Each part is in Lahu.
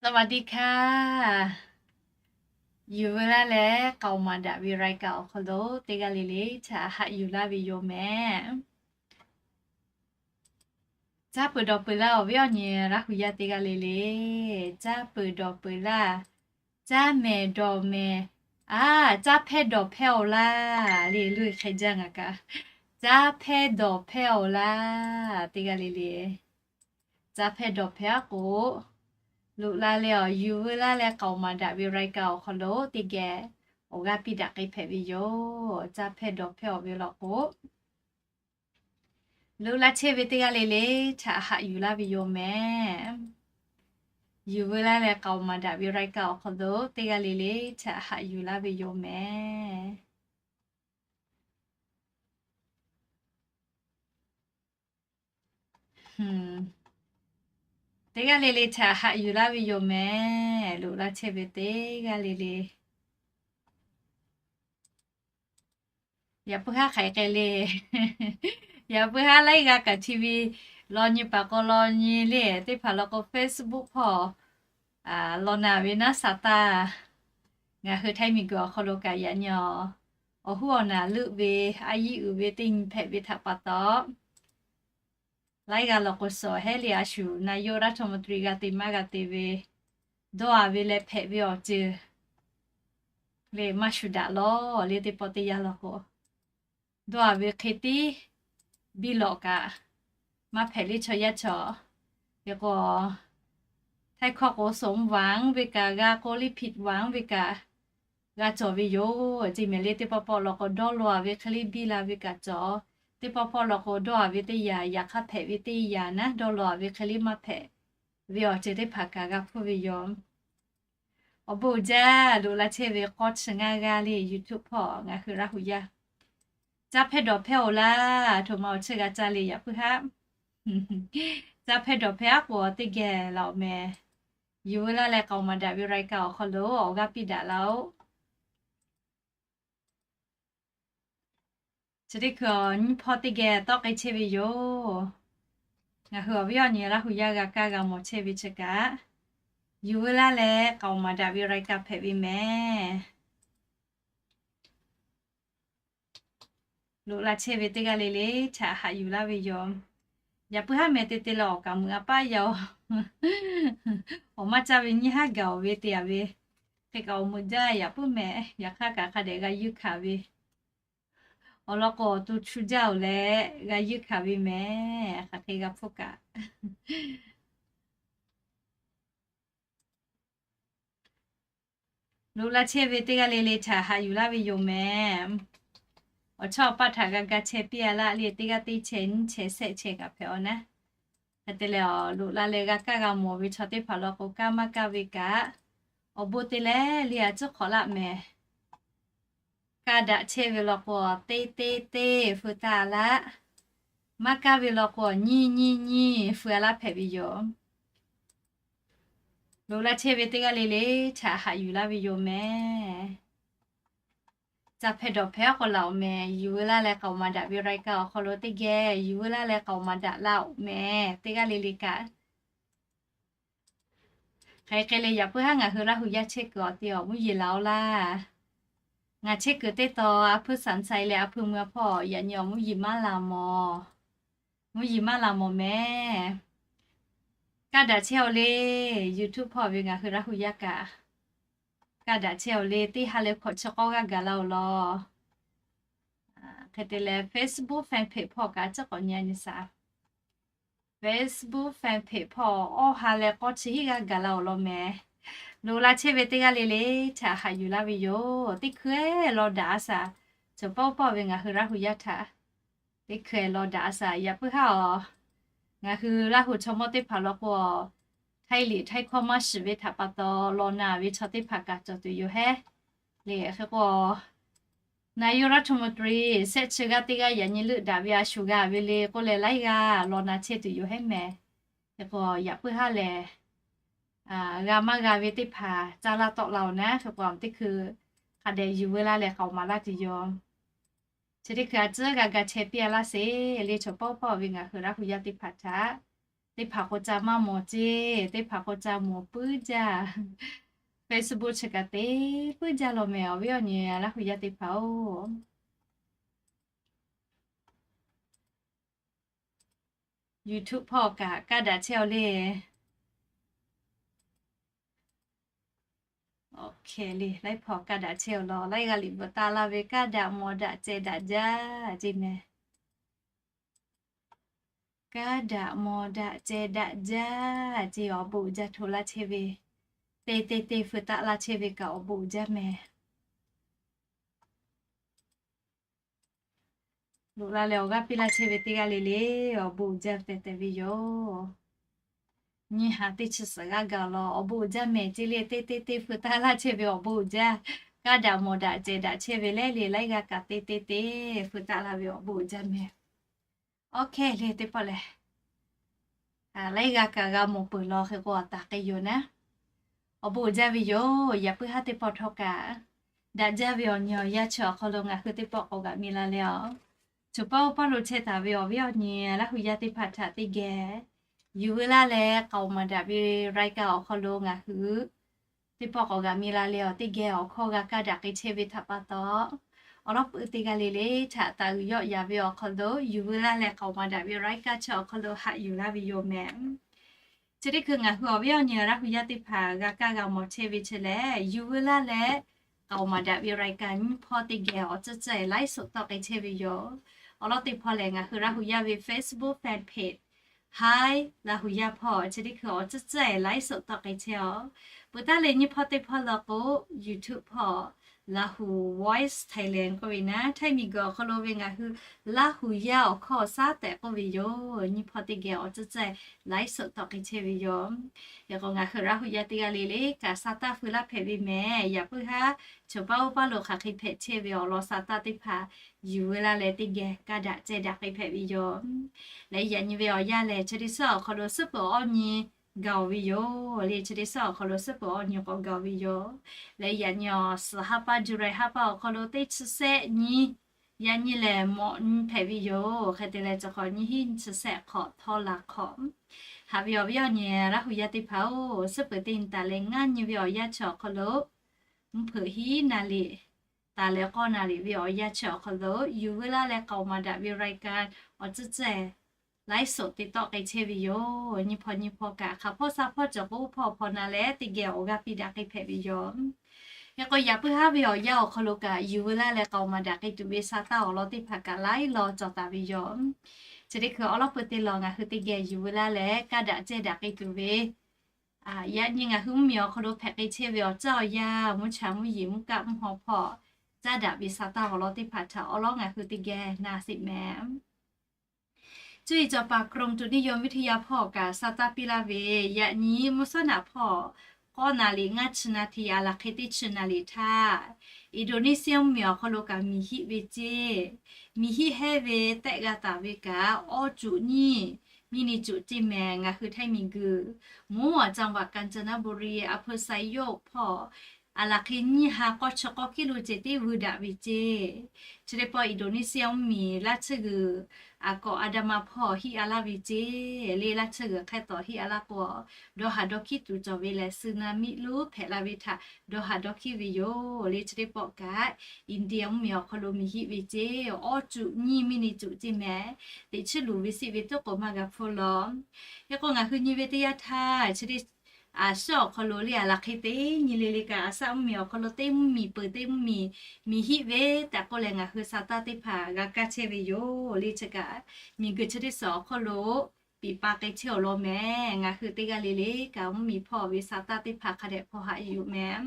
สวัสดีค่ะ Yuˬ veu laˇ leh k'aoˍ maˍ daꞈ ve รายการ awˬ hk'aw lo teˇ g'aˇ le le htaꞈ haꞈ yuˬ laˇ ve yoˬ mehˍ. Caˇ peuˬ dawˬ peuˬ laˇ, awˬ viˉ awˬ nyi Laˇ hu yaˇ teˇ g'aˇ le le, caˇ peuˬ dawˬ peuˬ laˇ. Caˇ mehˍ dawˬ mehˍ, a, caˇ hpehˇ dawˬ hpehˇ awˬ laˇ le, luˬ hk'e jaˇ ngaˬ kaꞈ. Caˇ hpehˇ dawˬ hpehˇ awˬ laˇ, teˇ g'aˇ le le. Caˇ hpehˇ dawˬ hpehˇ aˉ k'o, loꞈ la leh awˬ yuˬ veu laˇ leh k'aoˍ maˍ daꞈ ve รายการ awˬ hk'aw lo teˇ geh awˬ g'aˇ piˇ daꞈ k'ai hpehꞈ ve yoˬ. Caˇ hpehˇ dawˬ hpehˇ awˬ ve law k'o, loꞈ la chehˇ ve teˇ g'aˇ le le htaꞈ haꞈ yuˬ laˇ ve yoˬ mehˍ. Yuˬ veu laˇ leh k'aoˍ maˍ daꞈ ve รายการ awˬ hk'aw lo teˇ g'aˇ le le htaꞈ haꞈ yuˬ laˇ ve yoˬ mehˍ. Teˇ g'aˇ le le htaꞈ haꞈ yuˬ laˇ ve yoˬ mehˍ. Loꞈ la chehˇ ve teˇ g'aˇ le le, yaꞈ puiˉ haˉ hk'aˬ hk'e le, yaꞈ puiˉ haˉ laiˉ g'aˇ kaꞈ TV law nyi paˍ k'aw law nyi le, teˇ hpaˍ law k'o Facebook hpawˇ law naˍ ve naˉ shaˍ taˇ. Ngaˬ hui Htaiˇ miˬguiˬ awˬ hk'aw lo kaꞈ yaꞈ nyi awˬ huˉ awˬ naˍ leuˆ ve, a yiˇ uiˍ ve teˇ nyi hpehꞈ ve htaꞈ pa taw, laiˉ g'aˇ law k'o suhˍ hehˉ le a shu นายกรัฐมนตรี g'a te maˇ g'a te ve, dawˇ a ve leh hpehꞈ ve awˬ ceuˬ le maˇ shu daꞈ lawˬ le. Teˇ pawˆ teˇ yanˇ law k'o, dawˇ a ve hk'e tiˉ biˇ lawꞈ kaꞈ maˇ hpehꞈ le chaw yaˇ chaw. Hk'e k'o, Htaiˇ hkawˇ k'o สมหวัง ve kaꞈ, g'a k'o liˇ ผิดหวัง ve kaꞈ, g'a cawˬ ve yoˬ. Ceˇ mehˍ le, teˇ pawˆ pawˆ law k'o dawˇ law a ve hk'e liˇ biˇ la ve kaꞈ cawˬ. Teˇ pawˆ pawˆ law k'o dawˇ a ve teˇ yanˇ, yaꞈ hk'aˇ hpehꞈ ve teˇ yanˇ naˉ dawˇ law a ve hk'e liˇ maˇ hpehꞈ ve awˬ ceuˬ teˇ hpaˍ kaꞈ g'a hpuˇ ve yoˬ. Awˬ bon uiˍ jaˇ, loꞈ la chehˇ ve k'awˇ chi ngaˇ g'aˇ le YouTube hpawˇ ngaˬ hui Laˇ hu yaˇ, caˇ hpehˇ dawˬ hpehˇ awˬ laˇ, htoꞈ ma awˬ chi g'a caˇ le yaꞈ puiˉ haˉ. Caˇ hpehˇ dawˬ hpehˇ aˉ k'o teˇ geh laˬ oꞈ mehˍ. Yuˬ veu laˇ leh k'aoˍ maˍ daꞈ ve รายการ awˬ hk'aw lo awˬ g'aˇ piˇ daꞈ laˇ oꞈ. Chi teˇ hkui nyiˇ hpawˇ teˇ geh tawˆ k'ai chehˇ ve yoˬ. Ngaˬ hui awˬ viˉ awˬ nyi Laˇ hu yaˇ g'a kaˇ g'a mawˬ chehˇ ve chi kaꞈ, yuˬ veu laˇ leh k'aoˍ maˍ daꞈ ve รายการ hpehꞈ ve mehˍ. Loꞈ la chehˇ ve teˇ g'aˇ le le htaꞈ haꞈ yuˬ laˇ ve yoˬ. Yaꞈ puiˉ haˉ mehˍ te te leh awˬ kaˍ meuꞈ a paˆ yaˇ oˬ, awˬ maˇ caˇ ve nyiˇ haˉ gaˬ oˬ ve te a ve, hk'e kaꞈ awˬ meuꞈ jaˇ yaꞈ puiˉ mehˍ. Yaꞈ hk'aˇ kaꞈ hk'a dehꞈ g'a yuˇ hkanˍ ve, awˬ lawn k'o awˬ to chu jaˇ oˬ leh g'a yuˇ hkanˍ ve mehˍ. Hk'aˬ hk'e g'a hpuˇ kaꞈ Loꞈ la chehˇ ve teˇ g'aˇ le le htaꞈ haꞈ yuˬ laˇ ve yoˬ mehˍ. Awˬ chawˇ awˬ paˆ htaꞈ g'a ga chehˇ piˇ a laˇ le, teˇ g'aˇ teˇ chehˇ nyiˇ chehˇ shehˆ chehˇ kaꞈ hpehꞈ aw naˉ. Hk'e te leh, loꞈ la leh g'a kaˇ g'a mawˬ ve chaw teˇ hpaˍ law k'o, kaˇ maˇ kaˇ ve kaꞈ, awˬ bon te leh le a ciˉ hk'awꞈ laˆ mehˍ. Kaˇ daꞈ chehˇ ve law k'o, teˇ teˇ teˇ feu taˇ a laˇ. Maˇ kaˇ ve law k'o, nyiˇ nyiˇ nyiˇ feu a laˇ hpehꞈ ve yoˬ. Loꞈ la chehˇ ve teˇ g'aˇ le le htaꞈ haꞈ yuˬ laˇ ve yoˬ mehˍ. Caˇ hpehˇ dawˬ hpehˇ aˉ k'o laˬ oꞈ mehˍ. Yuˬ veu laˇ leh k'aoˍ maˍ daꞈ ve รายการ awˬ hk'aw lo teˇ geh yuˬ veu laˇ leh k'aoˍ maˍ daꞈ laˇ oꞈ mehˍ. Teˇ g'aˇ le le kaꞈ, hk'aˬ hk'e le yaꞈ puiˉ haˉ ngaˬ hui Laˇ hu yaˇ chehˇ kuiˬ awˬ te awˬ mvuhˇ yeˬ laˬ oˬ laˇ. Ngaˬ chehˇ kuiˬ teˇ taw a hpuiˇ สามชัย leh a hpuiˇ เมือง hpawˇ yaꞈ nyi awˬ mvuhˇ yeˬ maˇ laˬ mawˬ. Mvuhˇ yeˬ maˇ laˬ mawˬ mehˍ. Kaˇ daꞈ chehˇ oˬ le. YouTube hpawˇ ve ngaˬ hui Laˇ hu yaˇ kaꞈ, kaˇ daꞈ chehˇ oˬ le. Teˇ ha leh hkawꞈ chi k'awˇ g'aˇ gaˬ la oˬ law. Hk'e te leh Facebook fan page hpawˇ kaꞈ a ciˉ k'awꞈ nyi a nyi shaˍ. Facebook fan page hpawˇ awˬ ha leh k'awˇ chi hiˉ g'aˇ gaˬ la oˬ law mehˍ. Loꞈ la chehˇ ve teˇ g'aˇ le le htaꞈ haꞈ yuˬ laˇ ve yoˬ. Teˇ hkui law daꞈ a shaˍ. Cawˬ pawˆ pawˆ ve ngaˬ hui Laˇ hu yaˇ htaꞈ teˇ hkui law daꞈ a shaˍ. Yaꞈ puiˉ haˉ aˬ, ngaˬ hui Laˇ hu chaw mawˇ teˇ hpaˍ law k'o, Htaiˇ liꞈ Htaiˇ hkawˇ maˇ shiˍ ve htaꞈ pa taw law naˍ ve chaw teˇ hpaˍ kaꞈ cawˬ tuˬ yoˬ hehˉ. Le hk'e k'o, นายกรัฐมนตรี shehˆ chi g'aˇ teˇ g'aˇ yaꞈ nyi leuˆ daꞈ ve a shu g'a ve le k'oˆ leh laiˉ g'aˇ law na chehˇ tuˬ yoˬ hehˉ mehˍ. Hk'e k'o yaꞈ puiˉ haˉ lehˬ, g'a maˇ g'a ve teˇ hpaˍ caˇ laˇ tawˆ la oˬ naˉ. Hk'e k'o teˇ hkui hk'a dehꞈ yuˬ veu laˇ leh k'aoˍ maˍ laˇ tuˬ yoˬ. Chi teˇ hkui a ciˉ g'a ga chehˇ piˇ a laˇ sheˍ le. Cawˬ pawˆ pawˆ ve ngaˬ hui Laˇ hu yaˇ teˇ hpaˍ htaꞈ Teˇ hpaˍ k'o ca maˇ mawˬ ceˇ, teˇ hpaˍ k'o ca mawˬ puiˉ jaˇ. Facebook chi kaꞈ te puiˉ jaˇ law mehˍ, awˬ viˉ awˬ nyi Laˇ hu yaˇ teˇ hpaˍ-oˬ. YouTube hpawˇ kaꞈ kaˇ daꞈ chehˇ-aw le. Awˬ hkeh le, laiˉ hpawˇ kaˇ daꞈ chehˇ-aw law, laiˉ g'aˇ liꞈ bvuhꞈ taˍ laˇ ve, kaˇ daꞈ mawˬ daꞈ ceh daꞈ jaˇ ceˇ mehˍ. Kaˇ daꞈ mawˬ daꞈ ceh daꞈ jaˇ ceˇ, awˬ bon uiˍ jaˇ hto laˇ chehˇ ve, te te te feu taˆ laˇ chehˇ ve kaꞈ awˬ bon uiˍ jaˇ mehˍ. Loꞈ la leh awˬ g'aˇ piˇ laˇ chehˇ ve teˇ g'aˇ le le, awˬ bon uiˍ jaˇ tehꞈ tehꞈ ve yoˬ. Nyiˇ ha teˇ chi suhˍ g'aˇ gaˬ law, awˬ bon uiˍ jaˇ mehˍ ceˇ le, te te te feu taˆ laˇ chehˇ ve awˬ bon uiˍ jaˇ. Kaˇ daꞈ mawˬ daꞈ ceh daꞈ chehˇ ve lehˬ le, laiˉ g'aˇ kaꞈ te te te feu taˆ la ve awˬ bon uiˍ jaˇ mehˍ. Awˬ hkeh le teˇ pawˆ lehˬ, laiˉ g'aˇ kaꞈ g'a mawˬ peuˬ law hk'e k'o, taˍ k'ai yoˬ naˉ. Awˬ bon uiˍ jaˇ ve yoˬ. Yaꞈ puiˉ haˉ teˇ pawˆ htawˇ kaꞈ, daꞈ jaˇ ve awˬ nyi awˬ yanˇ chi awˬ hk'aw lo ngaˬ hui teˇ pawˆ k'awꞈ g'aꞈ mi la leh-aˬ, choˬ paˇ oˇ paˇ lo chehˇ taˍ ve awˬ viˉ awˬ nyi Laˇ hu yaˇ teˇ hpaˍ htaꞈ teˇ geh yuˬ veu laˇ leh k'aoˍ maˍ daꞈ ve รายการ awˬ hk'aw lo ngaˬ hui teˇ pawˆ k'awꞈ g'aꞈ mi la leh-aˬ, teˇ geh awˬ hkawˇ g'a kaˇ daꞈ k'ai chehˇ ve htaꞈ pa taw, awˬ lawn puiˉ teˇ g'aˇ le le htaꞈ taˍ uiˍ yawˆ yaˍ ve awˬ hk'aw lo yuˬ veu laˇ leh k'aoˍ maˍ daꞈ ve รายการ chi awˬ hk'aw lo haꞈ yuˬ laˇ ve yoˬ mehˍ. Chi teˇ hkui ngaˬ hui awˬ viˉ awˬ nyi Laˇ hu yaˇ teˇ hpaˍ g'a kaˇ g'a mawˬ chehˇ ve chi lehˬ, yuˬ veu laˇ leh k'aoˍ maˍ daꞈ ve รายการ nyiˇ hpawˇ teˇ geh awˬ tcuhˉ tcuhˉ laiˉ soꞈ tawˆ k'ai chehˇ ve yoˬ. Awˬ lawn teˇ hpawˇ lehˬ, ngaˬ hui Laˇ hu yaˇ ve Facebook fan page Hi Laˇ hu yaˇ hpawˇ chi teˇ hkui awˬ tcuhˉ tcuhˉ laiˉ soꞈ tawˆ k'ai chehˇ-aˬ. Peuˬ taˉ leh nyiˇ hpawˇ teˇ hpawˇ law k'o, YouTube hpawˇ Lahu Voice Thailand k'oˆ ve naˉ, Htaiˇ miˬguiˬ awˬ hk'aw lo ve ngaˬ hui Laˇ hu yaˇ awˬ hkawˇ awˬ shaˉ tehꞈ k'oˆ ve yoˬ. Nyiˇ hpawˇ teˇ geh awˬ tcuhˉ tcuhˉ laiˉ soꞈ tawˆ k'ai chehˇ ve yoˬ. Hk'e k'o, ngaˬ hui Laˇ hu yaˇ teˇ g'aˇ le le kaꞈ sa taˇ feu laˇ hpehꞈ ve mehˍ. Yaꞈ puiˉ haˉ choˬ paˇ oˇ paˇ lo hk'aˬ hk'e hpehꞈ chehˇ ve awˬ lawn sa taˇ teˇ hpaˍ yuˬ veu laˇ leh teˇ geh kaˇ daꞈ ceh daꞈ k'ai hpehꞈ ve yoˬ. Leh yaꞈ nyi ve awˬ yanˇ lehˬ, chi teˇ suhˉ awˬ hk'aw lo suhˉ peuˬ awˇ nyi gaˬ-oˬ ve yoˬ le. Chi teˇ suhˉ awˬ hk'aw lo suhˉ peuˬ awˇ nyi k'awꞈ gaˬ-oˬ ve yoˬ. Leh yaꞈ nyi awˬ suhˍ haˉ paˇ July haˉ paˇ awˬ hk'aw lo teˇ chi sehˆ nyi, yaꞈ nyi lehˬ mawꞈ nyi hpehꞈ ve yoˬ. Hk'e te leh, chi hk'awꞈ nyiˇ hinˉ nyiˇ chi sehˆ hk'awꞈ htawˇ la hk'awꞈ haꞈ ve awˬ viˉ awˬ nyi Laˇ hu yaˇ teˇ hpaˍ-oˬ, suhˉ peuˬ teˇ nyi taˍ leh ngaˇ nyi ve awˬ yanˇ chi awˬ hk'aw lo mvuhˇ hpeuꞈ hiˉ naˍ riˍ taˍ leh k'awˇ naˍ riˍ ve awˬ yanˇ chi awˬ hk'aw lo yuˬ veu laˇ leh k'aoˍ maˍ daꞈ ve รายการ awˬ tcuhˉ tcuhˉ laiˉ soꞈ te tawˆ k'ai chehˇ ve yoˬ. Nyiˇ hpawˇ nyiˇ hpawˇ kaꞈ hk'aˬ hpawˇ sa hpawˇ cawˬ k'o, oˇ hpawˇ awˬ hpaw na leh teˇ geh awˬ g'aˇ piˇ daꞈ k'ai hpehꞈ ve yoˬ. Hk'e k'o, yaꞈ puiˉ haˉ ve awˬ yanˇ awˬ hk'aw lo kaꞈ yuˬ veu laˇ leh k'aoˍ maˍ daꞈ k'ai tuˬ ve sa taˇ awˬ lawn teˇ hpaˍ kaꞈ laiˉ law cawˬ taˍ ve yoˬ. Chi teˇ hkui awˬ lawn peuˬ teˇ law ngaˬ hui teˇ geh yuˬ veu laˇ leh kaˇ daꞈ ceh daꞈ k'ai tuˬ ve, yaꞈ nyi ngaˬ hui mvuhˇmiˬ awˬ hk'aw lo hpehꞈ k'ai chehˇ ve awˬ caˇ awˬ yanˇ, mvuhˇ cha mvuhˇ yeˬ mvuhˇ kaˆ mvuhˇ haw hpawˇ caˇ daꞈ ve sa taˇ awˬ lawn teˇ hpaˍ htaꞈ awˬ lawn ngaˬ hui teˇ geh na sheˍ mehˍ. Cuˇ yiˍ cawˬ paˍ กรมอุตุนิยมวิทยา hpawˇ kaꞈ sa taˇ piˇ laˇ ve, yaꞈ nyi mvuhˇ suhˉ naꞈ hpawˇ k'awˇ naˍ riˍ ngaˇ chi naˍ tiˍ aˬ laˬ hk'e teˇ chi naˍ riˍ htaˇ, Indonesia mvuhˇmiˬ awˬ hk'aw lo kaꞈ miˬ hiˆ ve ceˇ. Miˬ hiˆ hehnˇ ve tehˆ g'a taˍ ve kaꞈ awˇ cuꞈ nyiˇ miˬ ni cuꞈ ceˇ mehˍ. Ngaˬ hui Htaiˇ miˬguiˬ จังหวัดกาญจนบุรี อำเภอไซโยก hpawˇ aˬ laˬ hk'e nyiˇ ha k'awˇ chi k'awˇ kiˇ lo ceh tiˉ vuiˇ daꞈ ve ceˇ. Chi teˇ pawˆ Indonesia mvuhˇmiˬ laˇ tsuhˇ g'uiˬ aˬ kawꞈ aˬ da ma hpawˇ hiˆ a laˇ ve ceˇ. Le laˇ tsuhˇ g'uiˬ hk'e tawˍ hiˆ a laˇ k'o, dawˇ haˍ dawˇ hkiˉ tuˬ cawˬ ve lehˬ, tsunami luˇ hpehꞈ la ve htaꞈ dawˇ haˍ dawˇ hkiˉ ve yoˬ. Le chi teˇ pawˆ kaꞈ India mvuhˇmiˬ awˬ hk'aw lo miˬ hiˆ ve ceˇ. Awˇ cuꞈ nyiˇ miˬ ni cuꞈ ceˇ mehˍ. Teꞈ chiˉ luˬ ve siˆ ve tuˉ k'oˍ maˇ g'a hpfuhˇ law. Hk'e k'o, ngaˬ hui nyi ve teˇ yanˇ htaˇ chi teˇ aˬ shaˉ awˬ hk'aw lo le aˬ laˬ hk'e teˇ nyi le le kaꞈ, aˬ shaˉ mvuhˇmiˬ awˬ hk'aw lo teˇ mvuhˇmiˬ peuˬ teˇ mvuhˇmiˬ miˬ hiˆ ve tehꞈ k'oˆ leh, ngaˬ hui sa taˇ teˇ hpaˍ g'a kaˇ chehˇ ve yoˬ. Le chi kaꞈ miˬguiˬ chi teˇ suhˍ awˬ hk'aw lo piˍ pa k'ai chehˇ awˬ lawn mehˍ. Ngaˬ hui teˇ g'aˇ le le kaꞈ mvuhˇmiˬ hpawˇ ve sa taˇ teˇ hpaˍ hk'a dehꞈ hpawˇ haꞈ yuˬ mehˍ.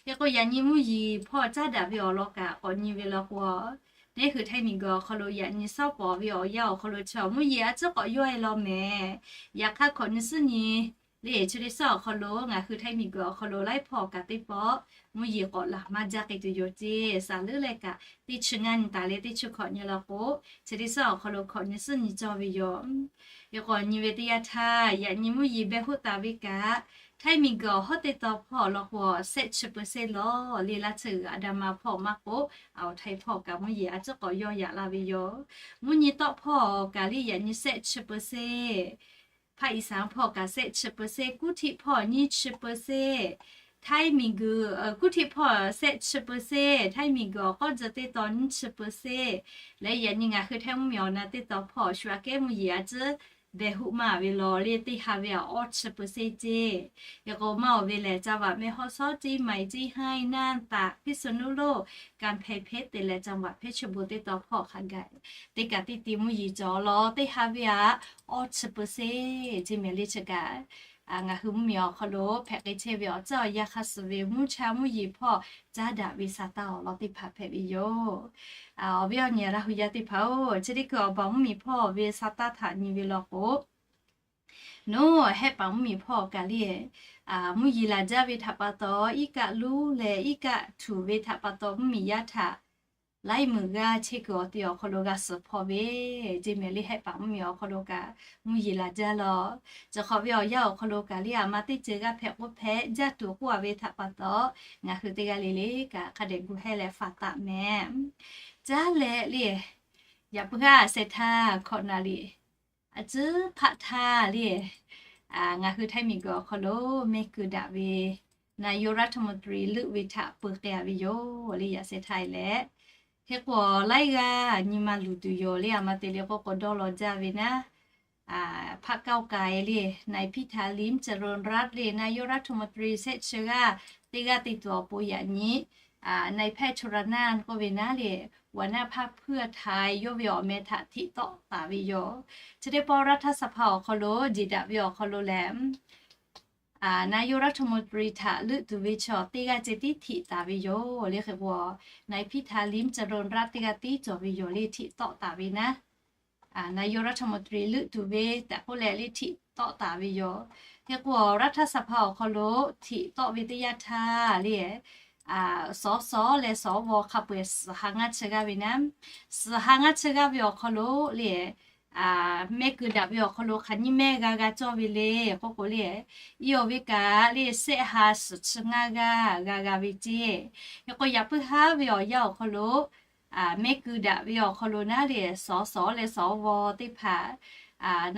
Hk'e k'o, yaꞈ nyi mvuhˇ yeˬ hpawˇ caˉ daꞈ ve awˬ lawn kaꞈ k'awꞈ nyi ve law k'o, neˇ hui Htaiˇ miˬguiˬ awˬ hk'aw lo yaꞈ nyi sawˉ pawˍ ve awˬ yanˇ awˬ hk'aw lo chaw mvuhˇ yeˬ a ciˉ k'awꞈ yawˇ e law mehˍ. Yaꞈ hk'aˇ, hkawꞈ nyi suhˉ nyi le chi teˇ suhˍ awˬ hk'aw lo ngaˬ hui Htaiˇ miˬguiˬ awˬ hk'aw lo laiˉ hpawˇ kaꞈ teˇ pawˆ mvuhˇ yeˬ k'awꞈ laˬ maˇ jaˇ k'ai tuˬ yoˬ ceˇ. Saˍ leuˉ leh kaꞈ teˇ chi ngaˇ nyi taˍ leh teˇ chi hkawꞈ nyi law k'o, chi teˇ suhˍ awˬ hk'aw lo hkawꞈ nyi suhˉ nyi cawˇ ve yoˬ. Hk'e k'o, nyi ve teˇ yanˇ htaˇ yaꞈ nyi mvuhˇ yeˬ beh hoˆ taˍ ve kaꞈ, Htaiˇ miˬguiˬ awˬ hawˉ teˇ taw hpawˇ law k'o, sehˆ chi เปอร์เซ็นต์ law le laˇ tsuhˇ g'uiˬ aˬ da ma hpawˇ maˇ k'oˆ, aˬ awˬ Htaiˇ hpawˇ kaꞈ mvuhˇ yeˬ a ciˉ k'awꞈ yawˇ yaꞈ la ve yoˬ. Mvuhˇ nyi tawˆ hpawˇ kaꞈ le yaꞈ nyi sehˆ chi เปอร์เซ็นต์ ภาคอีสาน hpawˇ kaꞈ shehˆ chi เปอร์เซ็นต์, กรุงเทพ hpawˇ nyiˇ chi เปอร์เซ็นต์, ไทย miˬguiˬ, กรุงเทพ hpawˇ shehˆ chi เปอร์เซ็นต์, ไทย miˬguiˬ awˬ k'awˇ tcuh teˇ tawn nyiˇ chi เปอร์เซ็นต์ leh, yaꞈ nyi ngaˬ hui Htaiˇ mvuhˇmiˬ awˬ na teˇ tawn hpawˇ shu aꞈ kehˉ mvuhˇ yeˬ a ciˉ beh huˆ maˇ ve law le, teˇ ha ve aꞈ awˇ chi เปอร์เซ็นต์ ceˇ. Hk'e k'o maˇ awˬ ve lehˬ, จังหวัดแม่ฮ่องสอน เชียงใหม่ เชียงราย น่าน ตาก พิษณุโลก กำแพงเพชร te leh จังหวัดเพชรบูรณ์ teˇ tawn hpawˇ hk'a gaˬ teˇ kaꞈ teˇ ti mvuhˇ yeˬ cawˬ law, teˇ ha ve aꞈ awˇ chi เปอร์เซ็นต์ ceˇ mehˍ le. Chi kaꞈ ngaˬ hui mvuhˇmiˬ awˬ hk'aw lo hpehꞈ k'ai chehˇ ve awˬ ceuˬ awˬ yanˇ hk'aˇ suh ve mvuhˇ cha mvuhˇ yeˬ hpawˇ caˉ daꞈ ve sa taˇ awˬ lawn teˇ hpaˍ hpehꞈ ve yoˬ. Awˬ viˉ awˬ nyi Laˇ hu yaˇ teˇ hpaˍ-oˬ, chi teˇ hkui awˬ baˬ mvuhˇmiˬ hpawˇ ve sa taˇ htaꞈ nyi ve law k'o, nawˬ Hehˆ paˍ mvuhˇmiˬ hpawˇ kaꞈ le, mvuhˇ yeˬ laˬ jaˇ ve htaꞈ pa taw, iˉ kaˆ luˉ leh iˉ kaˆ htuꞈ ve htaꞈ pa taw mvuhˇmiˬ yaˇ htaꞈ laiˉ meunˍ g'aˇ chehˇ kuiˬ awˬ te awˬ hk'aw lo g'a suhˍ hpawˇ ve, ceˇ mehˍ le. Hehˆ paˍ mvuhˇmiˬ awˬ hk'aw lo kaꞈ mvuhˇ yeˬ laˬ jaˇ law. Chi hk'awꞈ ve awˬ yanˇ awˬ hk'aw lo kaꞈ le, aˬ ma teˇ ceuˬ g'aˇ hpehꞈ k'oˆ hpehꞈ, jaˇ tuˬ k'oˆ a ve htaꞈ pa taw, ngaˬ hui teˇ g'aˇ le le kaꞈ hk'a dehꞈ gu hehˇ leh faˍ taˍ mehˍ. Caˉ leh le, yaꞈ puiˉ haˉ sheh htaˇ hkawꞈ naˍ riˍ a ciˉ hpaˆ htaˇ le, ngaˬ hui Htaiˇ miˬguiˬ awˬ hk'aw lo mehˆ keu daꞈ ve นายกรัฐมนตรี leuˆ ve htaꞈ peu k'ai a ve yoˬ le, yaꞈ sheh htaˇ leh. Hk'e k'o laiˉ g'aˇ nyi ma luˬ tuˬ yoˬ le, aˬ ma te le k'oˆ k'o dawˇ law jaˇ ve naˉ, hpaˆ ก้าวไกล le, นายพิธา ลิ้มเจริญรัตน์ le, นายกรัฐมนตรี shehˆ chi g'aˇ teˇ g'aˇ te tuˬ awˬ pon yaꞈ nyi นายแพทย์ชลนาน k'oˆ ve naˉ le, หัวหน้าพรรคเพื่อไทย yawˇ ve awˬ meh htaꞈ htiꞈ tawˆ taˍ ve yoˬ. Chi teˇ pawˆ รัฐสภา awˬ hk'aw lo jeˬ daꞈ ve awˬ hk'aw lo lehˬ, นายกรัฐมนตรี htaꞈ leuˆ tuˬ ve chaw teˇ g'aˇ ceh tiˉ htiꞈ taˍ ve yoˬ le. Hk'e k'o, นายพิธา ลิ้มเจริญรัตน์ teˇ g'aˇ tiˉ cawˬ ve yoˬ le, htiꞈ tawˆ taˍ ve naˉ, นายกรัฐมนตรี leuˆ tuˬ ve tehꞈ k'oˆ leh le htiꞈ tawˆ taˍ ve yoˬ. Hk'e k'o, รัฐสภา awˬ hk'aw lo htiꞈ tawˆ ve teˇ yanˇ htaˇ le, สส leh สว hk'a peu-eˬ suhˍ ha ngaˇ chi g'aˇ ve naˉ, suhˍ ha ngaˇ chi g'aˇ ve awˬ hk'aw lo le, mehˆ keu daꞈ ve awˬ hk'aw lo hk'aˬ nyiˇ mehˆ g'a g'a cawˇ ve le k'oˆ k'o le, i awˬ ve kaꞈ le shehˆ ha suhˍ chi ngaˇ g'aˇ g'a g'a ve ceˇ. Hk'e k'o yaꞈ puiˉ haˉ ve awˬ yanˇ awˬ hk'aw lo mehˆ keu daꞈ ve awˬ hk'aw lo naˉ le, สส leh สว teˇ hpaˍ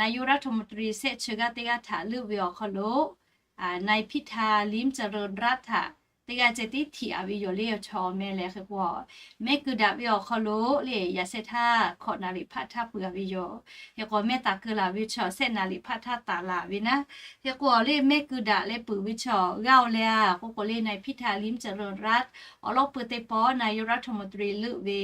นายกรัฐมนตรี shehˆ chi g'aˇ teˇ g'aˇ htaꞈ leuˆ ve awˬ hk'aw lo นายพิธา ลิ้มเจริญรัตน์ htaꞈ teˇ g'aˇ ceh tiˉ htiꞈ a ve yoˬ le. Chaw awˬ meh lehˬ hk'e k'o, mehˆ keu daꞈ ve awˬ hk'aw lo le yaꞈ sheh htaˇ hkawꞈ naˍ riˍ hpaˆ htaˇ peuˬ a ve yoˬ. Hk'e k'o mehˆ taˍ keu laˬ ve chaw shehˆ naˍ riˍ hpaˆ htaˇ taˍ laˬ ve naˉ. Hk'e k'o le mehˆ keu daꞈ leh peuˬ ve chaw g'aˇ-oˬ le a k'oˆ k'o le, นายพิธา ลิ้มเจริญรัตน์ awˬ lawn pui teˇ pawˆ นายกรัฐมนตรี leuˆ ve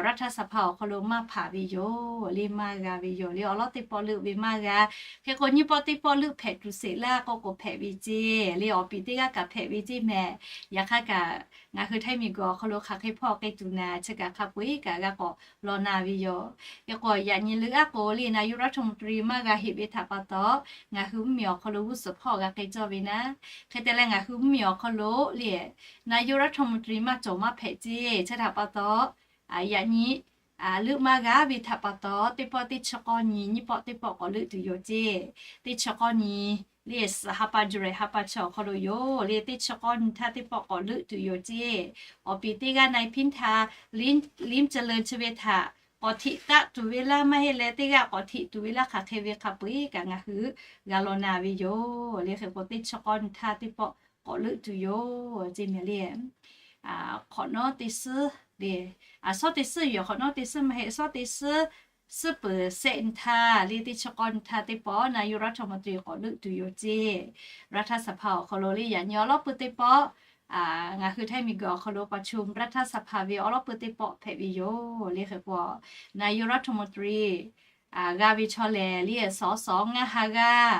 รัฐสภา awˬ hk'aw lo maˇ hpanˍ ve yoˬ le, maˇ g'a ve yoˬ le. Awˬ lawn teˇ pawˆ leuˆ ve maˇ g'a. Hk'e k'o nyiˇ pawˆ teˇ pawˆ leuˆ hpehꞈ tuˬ sheˍ laˇ k'oˆ k'o hpehꞈ ve ceˇ le, awˬ piˍ teˇ g'aˇ kaꞈ hpehꞈ ve ceˇ mehˍ. Yaꞈ hk'aˇ kaꞈ ngaˬ hui Htaiˇ miˬguiˬ awˬ hk'aw lo hk'aˬ hk'e hpawˇ k'ai tuˬ naˍ, chi kaꞈ hk'a peu-eˬ kaꞈ g'a k'awꞈ law na ve yoˬ. Hk'e k'o yaꞈ nyi leuˆ aˉ k'o le นายกรัฐมนตรี maˇ g'a heꞈ ve htaꞈ pa taw, ngaˬ hui mvuhˇmiˬ awˬ hk'aw lo g'uˇ suhˍ hpawˇ g'a k'ai cawˇ ve naˉ. Hk'e te leh ngaˬ hui mvuhˇmiˬ awˬ hk'aw lo le นายกรัฐมนตรี maˇ cawˬ maˇ hpehꞈ ceˇ. Chi htaꞈ pa taw, yaꞈ nyi leuˆ maˇ g'a ve htaꞈ pa taw, teˇ pawˆ teˇ chi k'awˇ nyi, nyiˇ pawˆ teˇ pawˆ k'awꞈ leuˆ tuˬ yoˬ ceˇ. Teˇ chi k'awˇ nyi le, suhˍ ha pa July ha pa chi awˬ hk'aw lo yoˬ le, teˇ chi k'awˇ nyi htaˇ teˇ pawˆ k'awꞈ leuˆ tuˬ yoˬ ceˇ. Awˬ piˍ teˇ g'aˇ นายพิธา ลิ้มเจริญ chi ve htaꞈ k'awꞈ htiꞈ taˆ tuˬ ve laˇ maˇ heˆ leh, teˇ g'aˇ k'awꞈ htiꞈ tuˬ ve laˇ hk'aˬ hk'e ve hk'a peu-eˬ kaꞈ ngaˬ hui g'a law na ve yoˬ le. Hk'e k'o teˇ chi k'awˇ nyi htaˇ teˇ pawˆ k'awꞈ leuˆ tuˬ yoˬ ceˇ mehˍ le. Hk'awꞈ nawˉ teˇ suhˉ le, a shawˉ teˇ suhˉ yoˬ, hk'awꞈ nawˉ teˇ suhˉ maˇ heˆ, shawˉ teˇ suhˉ, suhˉ peuˬ shehˆ nyi htaˇ le, teˇ chi k'awˇ nyi htaˇ teˇ pawˆ นายกรัฐมนตรี k'awꞈ leuˆ tuˬ yoˬ ceˇ. รัฐสภา awˬ hk'aw lo le yaꞈ nyi awˬ lawn pui teˇ pawˆ ngaˬ hui Htaiˇ miˬguiˬ awˬ hk'aw lo ประชุมรัฐสภา ve awˬ lawn pui teˇ pawˆ hpehꞈ ve yoˬ le. Hk'e k'o นายกรัฐมนตรี g'a ve chaw lehˬ le, สส ngaˇ ha g'aˇ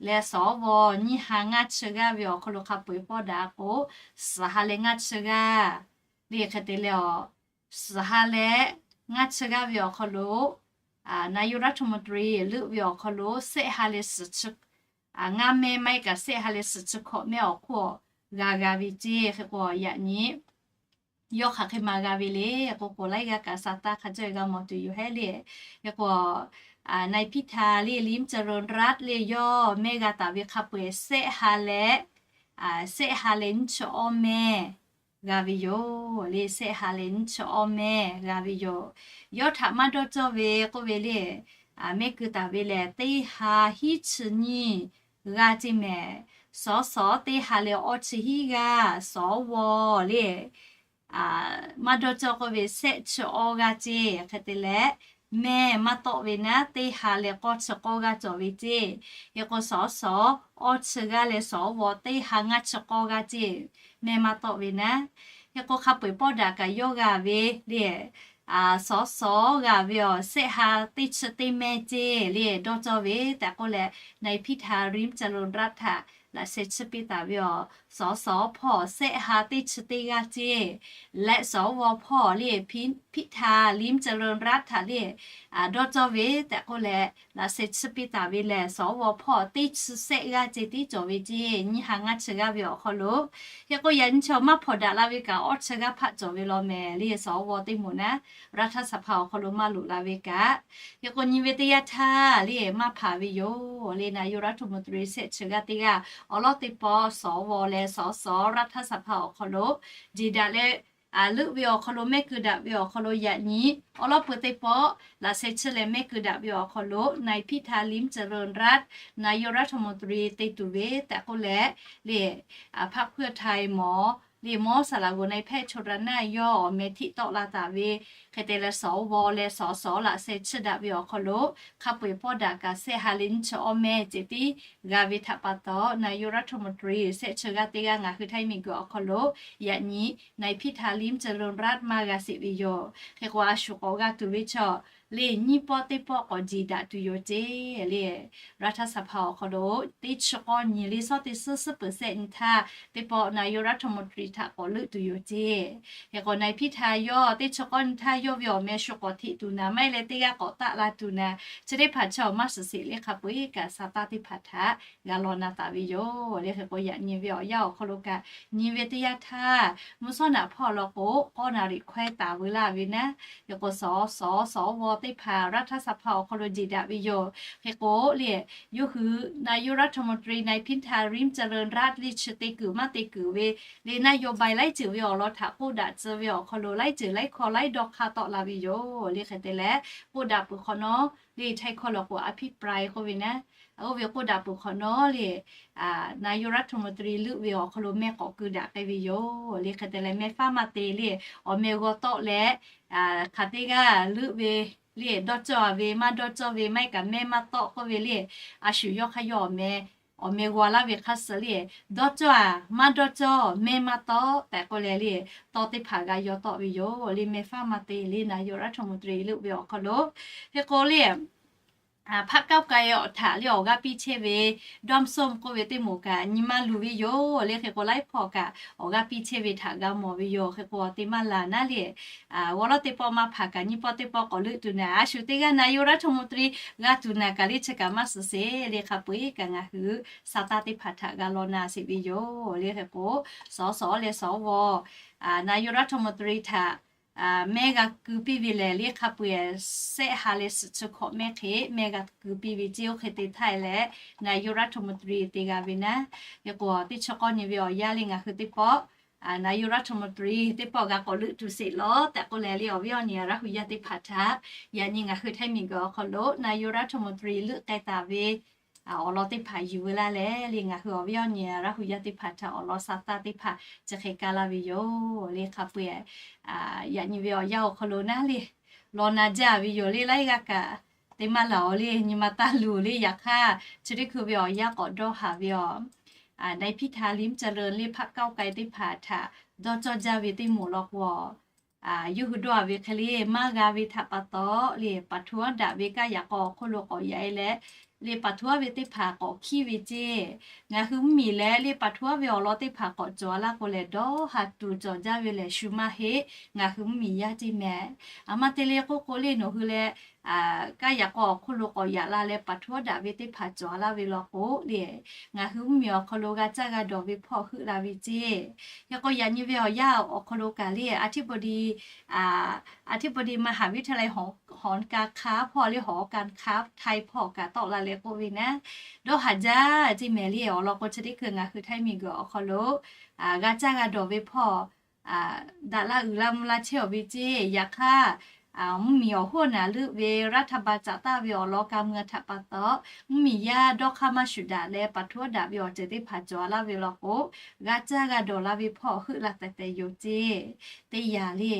leh สว nyiˇ ha ngaˇ chi g'aˇ ve awˬ hk'aw lo hk'a peu-eˬ pawˇ daꞈ k'o, suhˍ ha leh ngaˇ chi g'aˇ le hk'e te leh awˬ, suhˍ ha leh ngaˇ chi g'aˇ ve awˬ hk'aw lo นายกรัฐมนตรี leuˆ ve awˬ hk'aw lo shehˆ ha leh suhˍ chi ngaˇ mehˇ maˇ heˆ kaꞈ shehˆ ha leh suhˍ chi hkawꞈ mehˇ awˬ hk'oˆ g'a g'a ve ceˇ. Hk'e k'o yaꞈ nyi yawˇ hk'aˬ hk'e ma g'a ve le k'oˆ k'o, laiˉ g'aˇ kaꞈ sa taˇ hk'a cawˇ g'a mawˬ tuˬ yoˬ hehˉ le. Hk'e k'o, นายพิธา le ลิ้มเจริญรัตน์ le yawˇ mehˇ g'a taˍ ve hk'a peu-eˬ shehˆ ha leh, shehˆ ha leh nyiˇ chi awˇ mehˇ g'a ve yoˬ le, shehˆ ha leh nyiˇ chi awˇ mehˇ g'a ve yoˬ. Yawˇ htaꞈ maˇ dawˇ cawˇ ve k'oˆ ve le, mehˆ keu taˍ ve lehˬ, teˇ ha hiˉ chi nyiˇ g'aˇ ceˇ mehˍ. สส teˇ ha leh awˇ chi hiˉ g'aˇ, สว le maˇ dawˇ cawˇ k'oˆ ve, shehˆ chi awˇ g'aˇ ceˇ. Hk'e te leh, mehˇ maˇ tawˆ ve naˉ, teˇ ha leh k'awˇ chi k'awˇ g'aˇ cawˬ ve ceˇ. Hk'e k'o, สส awˇ chi g'aˇ leh สว teˇ ha ngaˇ chi k'awˇ g'aˇ ceˇ, mehˇ maˇ tawˆ ve naˉ. Hk'e k'o, hk'a peu-eˬ pawˆ daꞈ kaꞈ yawˇ g'a ve le, สส g'a ve awˬ shehˆ ha teˇ chi teˇ mehˇ ceˇ le, dawˇ cawˇ ve tehꞈ k'oˆ leh, นายพิธา ลิ้มเจริญรัตน์ htaꞈ laꞈ sheh chiˇ piˇ taˍ ve awˬ สส hpawˇ shehˆ ha teˇ chi teˇ g'aˇ ceˇ leh, สว hpawˇ le พิธา ลิ้มเจริญรัตน์ htaꞈ le dawˇ cawˇ ve tehꞈ k'oˆ leh, laꞈ sheh chiˇ piˇ taˍ ve lehˬ, สว hpawˇ teˇ chi shehˆ g'aˇ ceˇ tiˉ cawˬ ve ceˇ, nyiˇ ha ngaˇ chi g'aˇ ve awˬ hk'aw lo. Hk'e k'o, yaꞈ nyi chaw maˇ hpawnˬ daꞈ la ve kaꞈ awˇ chi g'aˇ hpaˆ cawˬ ve law mehˍ le, สว teˇ moˍ naˉ, รัฐสภา awˬ hk'aw lo maˇ loꞈ la ve kaꞈ. Hk'e k'o, nyi ve teˇ yanˇ htaˇ le maˇ hpaˍ ve yoˬ le, นายกรัฐมนตรี shehˆ chi g'aˇ teˇ g'aˇ awˬ lawˉ teˇ pawˆ สว leh สส รัฐสภา awˬ hk'aw lo jeˬ daꞈ leh leuˆ ve awˬ hk'aw lo, mehˆ keu daꞈ ve awˬ hk'aw lo yaꞈ nyi awˬ lawˉ peuˬ teˇ pawˆ laꞈ sheh chiˇ leh mehˆ keu daꞈ ve awˬ hk'aw lo, นายพิธา ลิ้มเจริญรัตน์ นายกรัฐมนตรี te tuˬ ve tehꞈ k'oˆ leh le, พรรคเพื่อไทย mawˬ le, mawˇ saˍ laꞈ g'oˍ นายแพทย์ชลนาน yawˇ awˬ meh hteꞈ tawˆ la taˍ ve. Hk'e te leh สว leh สส laꞈ sheh chiˇ daꞈ ve awˬ hk'aw lo, hk'a peu-eˬ pawˆ daꞈ kaꞈ shehˆ ha leh nyiˇ chi awˇ mehˇ ceh tiˉ g'a ve htaꞈ pa taw, นายกรัฐมนตรี shehˆ chi g'aˇ teˇ g'aˇ ngaˬ hui Htaiˇ miˬguiˬ awˬ hk'aw lo yaꞈ nyi นายพิธา ลิ้มเจริญรัตน์ maˇ g'a sheˍ ve yoˬ. Hk'e k'o, a shu k'awꞈ g'a tuˬ ve chaw le, nyiˇ pawˆ teˇ pawˆ k'awꞈ jeˬ daꞈ tuˬ yoˬ ceˇ le, รัฐสภา awˬ hk'aw lo teˇ chi k'awˇ nyi le, shawˉ teˇ suhˉ suhˉ เปอร์เซ็นต์ nyi htaˇ, teˇ pawˆ นายกรัฐมนตรี htaꞈ k'awꞈ leuˆ tuˬ yoˬ ceˇ. Hk'e k'o, นายพิธา yawˇ teˇ chi k'awˇ nyi htaˇ yawˇ ve awˬ meh shu k'awꞈ hteꞈ tuˬ naˍ, maˇ heˆ leh teˇ g'aˇ k'awꞈ taˆ la tuˬ naˍ, chi teˇ hpaˍ chaw maˇ shiˍ sheˍ le, hk'a peu-eˬ kaꞈ sa taˇ teˇ hpaˍ htaꞈ g'a law na taˍ ve yoˬ le. Hk'e k'o, yaꞈ nyi ve awˬ yanˇ awˬ hk'aw lo kaꞈ nyi ve teˇ yanˇ htaˇ, mvuhˇ shawˉ naꞈ hpawˇ law k'o, k'awˇ naˍ riˍ hkawehˇ taˍ veu laˇ ve naˉ. Hk'e k'o, สส สว teˇ hpaˍ รัฐสภา awˬ hk'aw lo jeˬ daꞈ ve yoˬ. Hk'e k'o le, yawˇ hui นายกรัฐมนตรี นายพิธา ลิ้มเจริญรัตน์ le chi te kuiˬ maˇ te kuiˬ ve le, นโยบาย laiˉ ceuˬ ve awˬ lawn htaꞈ k'oˆ daꞈ tcuh ve awˬ hk'aw lo laiˉ ceuˬ laiˉ hkawˇ laiˉ dawˇ hk'aˇ tawˆ la ve yoˬ le. Hk'e te leh, k'oˆ daꞈ peuˬ hk'awꞈ nawˉ le, Htaiˇ hkawˇ law k'o อภิปราย k'oˆ ve naˉ, oˇ ve k'oˆ daꞈ peuˬ hk'awꞈ nawˉ le, นายกรัฐมนตรี leuˆ ve awˬ hk'aw lo mehˇ k'awꞈ keu daꞈ k'ai ve yoˬ le. Hk'e te leh, mehˇ faˉ maˇ te le, awˬ meh g'aw tawˆ leh, hk'aˬ teˇ g'aˇ leuˆ ve le, dawˇ cawˇ ve maˇ dawˇ cawˇ ve, maˇ heˆ kaꞈ mehˇ maˇ tawˆ k'oˆ ve le, a shu yawˇ hk'aˇ yawˇ awˬ meh awˬ meh g'aw laˇ ve hk'a suh le, dawˇ cawˇ-a maˇ dawˇ cawˇ, mehˇ maˇ tawˆ tehꞈ k'oˆ leh le, tawˇ teˇ hpaˍ g'a yaw tawˆ ve yoˬ le. Mehˇ faˉ maˇ te le, นายกรัฐมนตรี leuˆ ve awˬ hk'aw lo. Hk'e k'o le, hpaˆ ก้าวไกล awˬ htaꞈ le awˬ g'aˇ piˇ chehˇ ve ด้อมส้ม k'oˆ ve teˇ moˍ kaꞈ nyi maˇ luˬ ve yoˬ le. Hk'e k'o, laiˉ hpawˇ kaꞈ awˬ g'aˇ piˇ chehˇ ve htaꞈ g'a mawˬ ve yoˬ. Hk'e k'o, teˇ maˇ laˬ naˉ le, awˬ lawˉ teˇ pawˆ maˇ hpaˍ kaꞈ nyiˇ pawˆ teˇ pawˆ k'awꞈ leuˆ tuˬ naˍ, a shu teˇ g'aˇ นายกรัฐมนตรี g'a tuˬ naˍ kaꞈ le, chi kaꞈ maˇ suhˍ sheˍ le. Hk'a peu-eˬ kaꞈ ngaˬ hui sa taˇ teˇ hpaˍ htaꞈ g'a law na sheˍ ve yoˬ le. Hk'e k'o, สส leh สว นายกรัฐมนตรี htaꞈ mehˇ g'a keu piˇ ve lehˬ le, hk'a peu-eˬ shehˆ ha leh suhˍ chi hkawꞈ mehˇ hk'e mehˇ g'a keu piˇ ve ceˇ. Oˇ hk'e te htaˇ leh, นายกรัฐมนตรี te g'a ve naˉ. Hk'e k'o, teˇ chi k'awˇ nyi ve awˬ yanˇ le, ngaˬ hui teˇ pawˆ นายกรัฐมนตรี teˇ pawˆ g'a k'awꞈ leuˆ tuˬ sheˍ lawˬ tehꞈ k'oˆ leh le, awˬ viˉ awˬ nyi Laˇ hu yaˇ teˇ hpaˍ htaꞈ yaꞈ nyi ngaˬ hui Htaiˇ miˬguiˬ awˬ hk'aw lo นายกรัฐมนตรี leuˆ k'ai taˍ ve awˬ lawn teˇ hpaˍ yuˬ veu laˇ leh le, ngaˬ hui awˬ viˉ awˬ nyi Laˇ hu yaˇ teˇ hpaˍ htaꞈ awˬ lawn sa taˇ teˇ hpaˍ chi hk'e kaˇ laˇ ve yoˬ le. Hk'a peu-eˬ yaꞈ nyi ve awˬ yanˇ awˬ hk'aw lo naˉ le, law na jaˇ ve yoˬ le. Laiˉ g'aˇ kaꞈ teˇ maˇ laˬ-oˬ le, nyi ma taˇ luˬ le. Yaꞈ hk'aˇ, chi teˇ hkui ve awˬ yanˇ k'awꞈ dawˇ haˍ ve awˬ นายพิธา ลิ้มเจริญ le hpaˆ ก้าวไกล teˇ hpaˍ htaꞈ dawˇ cawˇ jaˇ ve teˇ moˍ law k'o, yawˇ hui dawˇ haˍ ve hk'e le maˇ g'a ve htaꞈ pa taw le, paˍ htu aˉ daꞈ ve kaˇ yaꞈ k'aw awˬ hk'oˆ lo k'awꞈ yaꞈ-e leh le, paˍ htu aˉ ve teˇ hpaˍ k'awꞈ hkiˇ ve ceˇ. Ngaˬ hui mvuhˇ miˬ leh le, paˍ htu aˉ ve awˬ lawn teˇ hpaˍ k'awꞈ cawˬ laˇ k'o lehˬ, dawˇ haˍ tuˬ cawˬ jaˇ ve lehˬ, shu maˇ heˆ, ngaˬ hui mvuhˇ miˬ yaˇ ceˇ mehˍ. A maˇ te le k'oˆ k'o le, nawˬ hui leh kaˇ yaꞈ k'aw awˬ hk'oˆ lo k'awꞈ yaꞈ la leh, paˍ htu aˉ daꞈ ve teˇ hpaˍ cawˬ laˇ ve law k'o le, ngaˬ hui mvuhˇ miˬ awˬ hk'aw lo g'a caˇ g'a dawˬ ve hpawˇ heuˆ la ve ceˇ. Hk'e k'o, yaꞈ nyi ve awˬ yanˇ awˬ hk'aw lo kaꞈ le, อธิบดี อธิบดี มหาวิทยาลัย หอการค้า hpawˇ le, หอการค้าไทย hpawˇ kaꞈ tawˆ la leh k'oˆ ve naˉ, dawˇ haˍ jaˇ ceˇ mehˍ le. Awˬ lawn k'o, chi teˇ hkui ngaˬ hui Htaiˇ miˬguiˬ awˬ hk'aw lo g'a caˇ g'a dawˬ ve hpawˇ daꞈ la uiˍ la mvuh la chehˇ-oˬ ve ceˇ. Yaꞈ hk'aˇ, mvuhˇmiˬ awˬ hoˉ naˍ leuˆ ve รัฐบาล caꞈ taˆ ve awˬ lawn ka mui htaꞈ pa taw, mvuhˇmiˬ yaˇ dawˇ hk'aˇ maˇ shuˍ daꞈ leh paˍ htoˉ daꞈ ve awˬ ceuˬ teˇ hpaˍ cawˬ laˇ ve law k'o, g'a caˇ g'a dawˬ la ve hpawˇ heuˆ la tehˬ tehˬ yoˬ ceˇ. Teˇ yanˇ le,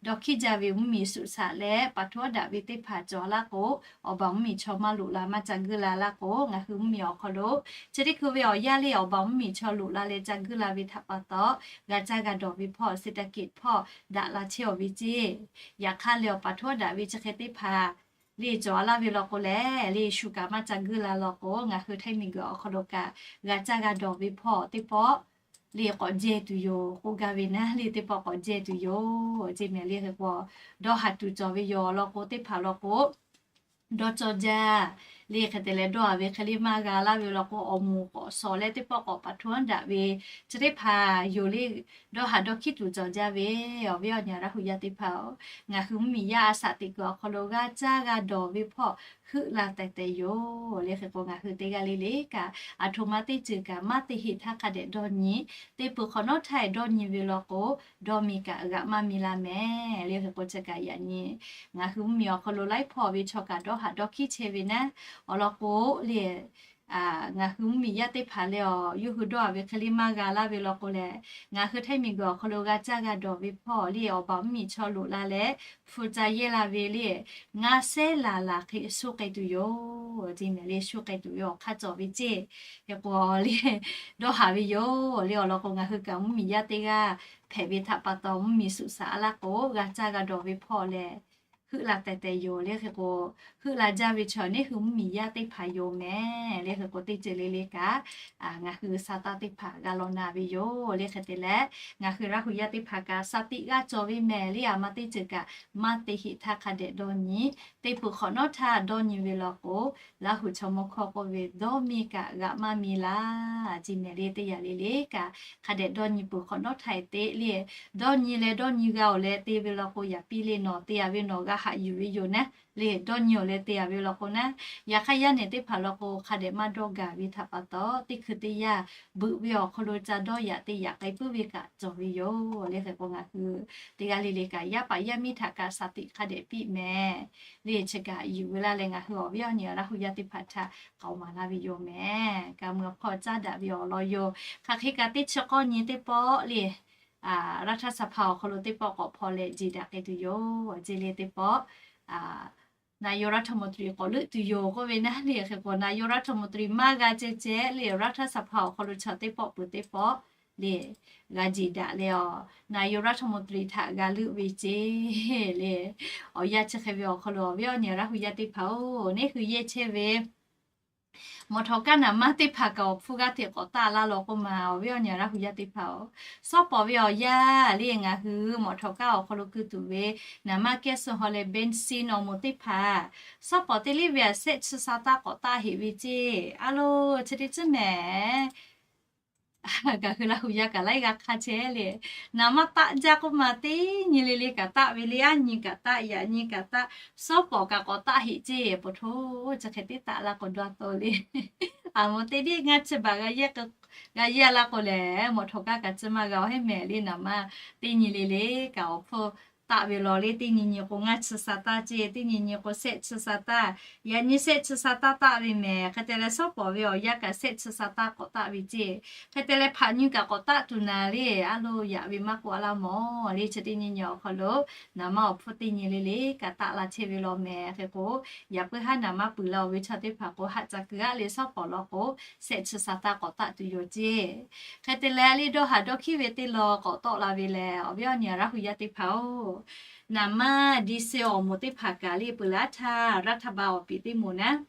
dawˇ hkiˉ jaˇ ve mvuhˇmiˬ suꞈ shaꞈ leh paˍ htoˉ daꞈ ve teˇ hpaˍ cawˬ laˇ k'o, awˬ baˬ mvuhˇmiˬ chaw maˇ loꞈ la maˇ ca guˇ la laˇ k'o, ngaˬ hui mvuhˇmiˬ awˬ hk'aw lo chi teˇ hkui ve awˬ yanˇ le awˬ baˬ mvuhˇmiˬ chaw loꞈ la leh ca guˇ la ve htaꞈ pa taw, g'a caˇ g'a dawˬ ve hpawˇ เศรษฐกิจ hpawˇ daꞈ la chehˇ awˬ ve ceˇ. Yaꞈ hk'aˇ leh awˬ paˍ htoˉ daꞈ ve chi hk'e teˇ hpaˍ le cawˬ laˇ ve law k'o lehˬ, le shu kaꞈ maˇ ca guˇ la law k'o, ngaˬ hui htaiˇ miˬguiˬ awˬ hk'aw lo kaꞈ g'a caˇ g'a dawˬ ve hpawˇ teˇ pawˆ le k'awꞈ jehˇ tuˬ yoˬ k'oˆ gaˇ ve naˉ le teˇ pawˆ k'awꞈ jehˇ tuˬ yoˬ ceˇ mehˍ le. Hk'e k'o, dawˇ haˍ tuˬ cawˬ ve yoˬ law k'o, teˇ hpaˍ law k'o dawˇ cawˇ jaˇ le. Hk'e te leh dawˇ haˍ ve hk'e le maˇ g'a laˇ ve law k'o, awˬ moˍ k'awꞈ shawˍ leh teˇ pawˆ k'awꞈ paˍ htoˉ daꞈ ve chi teˇ hpaˍ yoˬ le. Dawˇ haˍ dawˇ hkiˉ tuˬ cawˬ jaˇ ve, awˬ viˉ awˬ nyi Laˇ hu yaˇ teˇ hpaˍ-oˬ, ngaˬ hui mvuhˇmiˬ yaˇ a shaꞈ teꞈ kuiˬ awˬ hk'aw lo g'a caˇ g'a dawˬ ve hpawˇ heuˆ la tehˬ tehˬ yoˬ le. Hk'e k'o, ngaˬ hui teˇ g'aˇ le le kaꞈ, aˬ htoꞈ ma teˇ ceuˬ kaꞈ maˇ te heˆ htaˇ hk'a dehꞈ dawˇ nyi, teˇ peuˬ hk'awꞈ nawˉ htaˇ dawˇ nyi ve law k'o, dawˇ mi kaꞈ g'aꞈ maˇ mi la mehˍ le. Hk'e k'o, chi kaꞈ yaꞈ nyi ngaˬ hui mvuhˇmiˬ awˬ hk'aw lo laiˉ hpawˇ ve chaw kaꞈ dawˇ haˍ dawˇ hkiˉ chehˇ ve naˉ. Awˬ lawn k'o le, ngaˬ hui mvuhˇmiˬ yaˇ teˇ hpaˍ leh awˬ yawˇ hui dawˇ haˍ ve hk'e le maˇ g'a laˇ ve law k'o lehˬ, ngaˬ hui htaiˇ miˬguiˬ awˬ hk'aw lo g'a caˇ g'a dawˬ ve hpawˇ le awˬ baˬ mvuhˇmiˬ chaw loꞈ la leh hpu ca yehˇ la ve le, ngaˇ sehˉ laˬ laˬ hk'e shu k'ai tuˬ yoˬ ceˇ mehˍ le. Shu k'ai tuˬ ve awˬ hk'aˇ cawˬ ve ceˇ. Hk'e k'o le, dawˇ haˍ ve yoˬ le. Awˬ lawn k'o, ngaˬ hui kaꞈ mvuhˇmiˬ yaˇ teˇ g'aˇ hpehꞈ ve htaꞈ pa taw, mvuhˇmiˬ suꞈ shaꞈ a laˇ k'o, g'a caˇ g'a dawˬ ve hpawˇ lehˬ heuˆ la tehˬ tehˬ yoˬ le. Hk'e k'o, heuˆ la jaˇ ve chaw neˇ hui mvuhˇmiˬ yaˇ teˇ hpaˍ yoˬ mehˍ le. Hk'e k'o, teˇ ceuˬ le le kaꞈ ngaˬ hui sa taˇ teˇ hpaˍ g'a law na ve yoˬ le. Hk'e te leh, ngaˬ hui Laˇ hu yaˇ teˇ hpaˍ kaꞈ shaˍ tiꞈ g'a cawˬ ve mehˍ le. Aˬ ma teˇ ceuˬ kaꞈ maˇ te heˆ htaˇ hk'a dehꞈ dawˇ nyi. Teˇ peuˬ hk'awꞈ nawˉ htaˇ dawˇ nyi ve law k'o, Laˇ hu chaw mawˇ hkawˇ k'oˆ ve, dawˇ mi kaꞈ g'aꞈ maˇ mi laˇ ceˇ mehˍ le. Teˇ yanˇ le le kaꞈ hk'a dehꞈ dawˇ nyi peuˬ hk'awꞈ nawˉ htaˇ e teˇ le, dawˇ nyi leh dawˇ nyi g'a awˬ leh te ve law k'o, yaꞈ piˇ le nawˬ te a ve nawˬ g'a haꞈ yuˬ ve yoˬ naˉ le. Dawˇ nyi awˬ leh te a ve law k'o naˉ, yaꞈ hk'aˇ yaˇ nehˬ teˇ hpaˍ law k'o, hk'a dehꞈ maˇ dawˇ gaˬ ve htaꞈ pa taw, teˇ hkui teˇ yanˇ beuꞈ ve awˬ hk'aw lo ca dawˇ yaꞈ te yaꞈ k'ai puiˉ ve kaꞈ cawˬ ve yoˬ le. Hk'e k'o, ngaˬ hui teˇ g'aˇ le le kaꞈ yaˇ paˍ yaˇ miˇ htaꞈ kaꞈ shaˍ tiꞈ hk'a dehꞈ piˇ mehˍ le. Chi kaꞈ yuˬ ve laˇ leh ngaˬ hui awˬ viˉ awˬ nyi Laˇ hu yaˇ teˇ hpaˍ htaꞈ k'aoˍ maˍ laˇ ve yoˬ mehˍ. Ka mui awˬ hpawˇ caˇ daꞈ ve awˬ lawn yoˬ. Hk'aˬ hk'e kaꞈ teˇ chi k'awˇ nyi teˇ pawˆ le รัฐสภา awˬ hk'aw lo teˇ pawˆ k'awꞈ hpaw leh jeˬ daꞈ k'ai tuˬ yoˬ ceˇ le. Teˇ pawˆ นายกรัฐมนตรี k'awꞈ leuˆ tuˬ yoˬ k'oˆ ve naˉ le. Hk'e k'o, นายกรัฐมนตรี maˇ g'a ceh ceh le รัฐสภา awˬ hk'aw lo chaw teˇ pawˆ peuˬ teˇ pawˆ le g'a jeˬ daꞈ leh awˬ นายกรัฐมนตรี htaꞈ g'a leuˆ ve ceˇ le. Awˬ yanˇ chi hk'e ve awˬ hk'aw lo awˬ viˉ awˬ nyi Laˇ hu yaˇ teˇ hpaˍ-oˬ, neˇ hui yehˇ chehˇ ve mawˬ htawˍ kaˇ naˍ manˇ teˇ hpaˍ kaꞈ awˬ hpfuhˇ g'aˇ hteꞈ k'awꞈ taˆ laˇ law k'oˆ ma, awˬ viˉ awˬ nyi Laˇ hu yaˇ teˇ hpaˍ-oˬ, shawˉ pawˍ ve awˬ yanˇ le ngaˬ hui mawˬ htawˍ kaˇ awˬ hk'aw lo keu tuˬ ve naˍ manˇ kehˉ suh haw leh เบนซิน awˬ moˍ teˇ hpaˍ shawˉ pawˍ teˇ liˇ ve a sehˆ chi sa taˇ k'awꞈ taˆ heꞈ ve ceˇ. A lo, chi teˇ ceuˬ mehˍ. Ngaˬ hui Laˇ hu yaˇ kaꞈ laiˉ g'aˇ hk'a chehˇ le, naˍ manˇ taˆ jaˇ k'oˆ ma teˇ nyi le le kaꞈ taˆ ve le. Aˉ nyi kaꞈ taˆ, yaꞈ nyi kaꞈ taˆ, shawˉ pawˍ kaꞈ k'awꞈ taˆ heꞈ ceˇ. Peuˬ htoˇ, chi hk'e teˇ taˆ laˇ k'o dawˇ taw le. Aˬ moˍ teˇ liˇ ngaˇ chi baˬ g'a yehˇ laˇ k'o lehˬ, mawˬ htawˍ kaˇ kaꞈ chi maˇ g'a awˬ heˆ mehˍ le. Naˍ manˇ teˇ nyi le le kaꞈ awˬ hpfuhˇ taˆ ve law le. Teˇ nyi nyi k'o ngaˇ chi sa taˇ ceˇ, teˇ nyi nyi k'o sehˆ chi sa taˇ, yaꞈ nyi sehˆ chi sa taˇ taˆ ve mehˍ. Hk'e te leh shawˉ pawˍ ve awˬ yanˇ kaꞈ sehˆ chi sa taˇ k'awꞈ taˆ ve ceˇ. Hk'e te leh hpaꞈ nyi kaꞈ k'awꞈ taˆ tuˬ naˍ le. A lo, yaꞈ ve maˇ k'oˆ a laˇ mawˬ le. Chi teˇ nyi nyi awˬ hk'aw lo naˍ manˇ awˬ hpfuhˇ teˇ nyi le le kaꞈ taˆ la chehˇ ve law mehˍ. Hk'e k'o, yaꞈ puiˉ haˉ naˍ manˇ puiˍ la-oˬ ve chaw teˇ hpaˍ k'o, haˆ ca keu aˉ le shawˉ pawˍ law k'o, sehˆ chi sa taˇ k'awꞈ taˆ tuˬ yoˬ ceˇ. Hk'e te leh le dawˇ haˍ dawˇ hkiˉ ve teˇ law k'awꞈ tawˆ la ve lehˬ, awˬ viˉ awˬ nyi Laˇ hu yaˇ teˇ hpaˍ-oˬ, naˍ manˇ ดีเซล awˬ moˍ teˇ hpaˍ kaꞈ le peuˬ laˇ htaˇ รัฐบาล awˬ piˍ teˇ moˍ naˉ,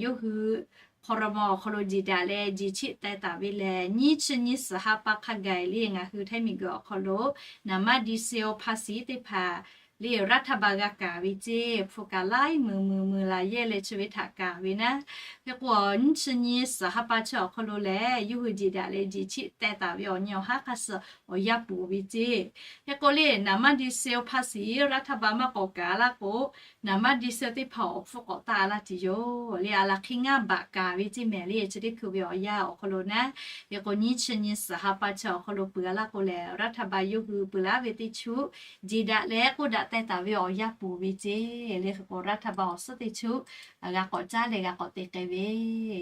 yawˇ hui ครม. awˬ hk'aw lo jeˬ daꞈ leh jeˬ chiˆ teh taˍ ve lehˬ, nyiˇ chi nyi suhˍ ha pa hk'a gaˬ le ngaˬ hui htaiˇ miˬguiˬ awˬ hk'aw lo naˍ manˇ ดีเซล ภาษี teˇ hpaˍ le รัฐบาล g'a kaˍ ve ceˇ. Hpu kaꞈ laiˉ meuˍ meuˍ meuˍ laˬ yehˇ leh chi ve htaꞈ kaˍ ve naˉ. Hk'e k'o, nyiˇ chi nyi suhˍ ha pa chi awˬ hk'aw lo lehˬ, yawˇ hui jeˬ daꞈ leh jeˬ chiˆ teh taˍ ve awˬ nyi awˬ haˉ hk'a suh awˬ yanˇ peuˬ ve ceˇ. Hk'e k'o le, naˍ manˇ ดีเซล ภาษี รัฐบาล maˇ k'awꞈ kaˍ laˇ k'o, Naˍ maˇ diesel teˇ hpaˍ awˬ hpfuhˇ k'awꞈ taˆ a laˇ tuˬ yoˬ le. A laˬ hk'e ngaˇ baꞈ kaˍ ve ceˇ mehˍ le. Chi teˇ hkui ve awˬ yanˇ awˬ hk'aw lo naˉ, hk'e k'o nyiˇ chi nyi suhˍ ha pa chi awˬ hk'aw lo peuˬ a laˇ k'o lehˬ, รัฐบาล yawˇ hui peuˬ laˇ ve teˇ chuˇ jeˬ daꞈ leh k'oˆ daꞈ teh taˍ ve awˬ yanˇ peuˬ ve ceˇ le. Hk'e k'o รัฐบาล awˬ suhˉ teˇ chuˇ g'a k'awꞈ caˉ leh g'a k'awꞈ te k'ai ve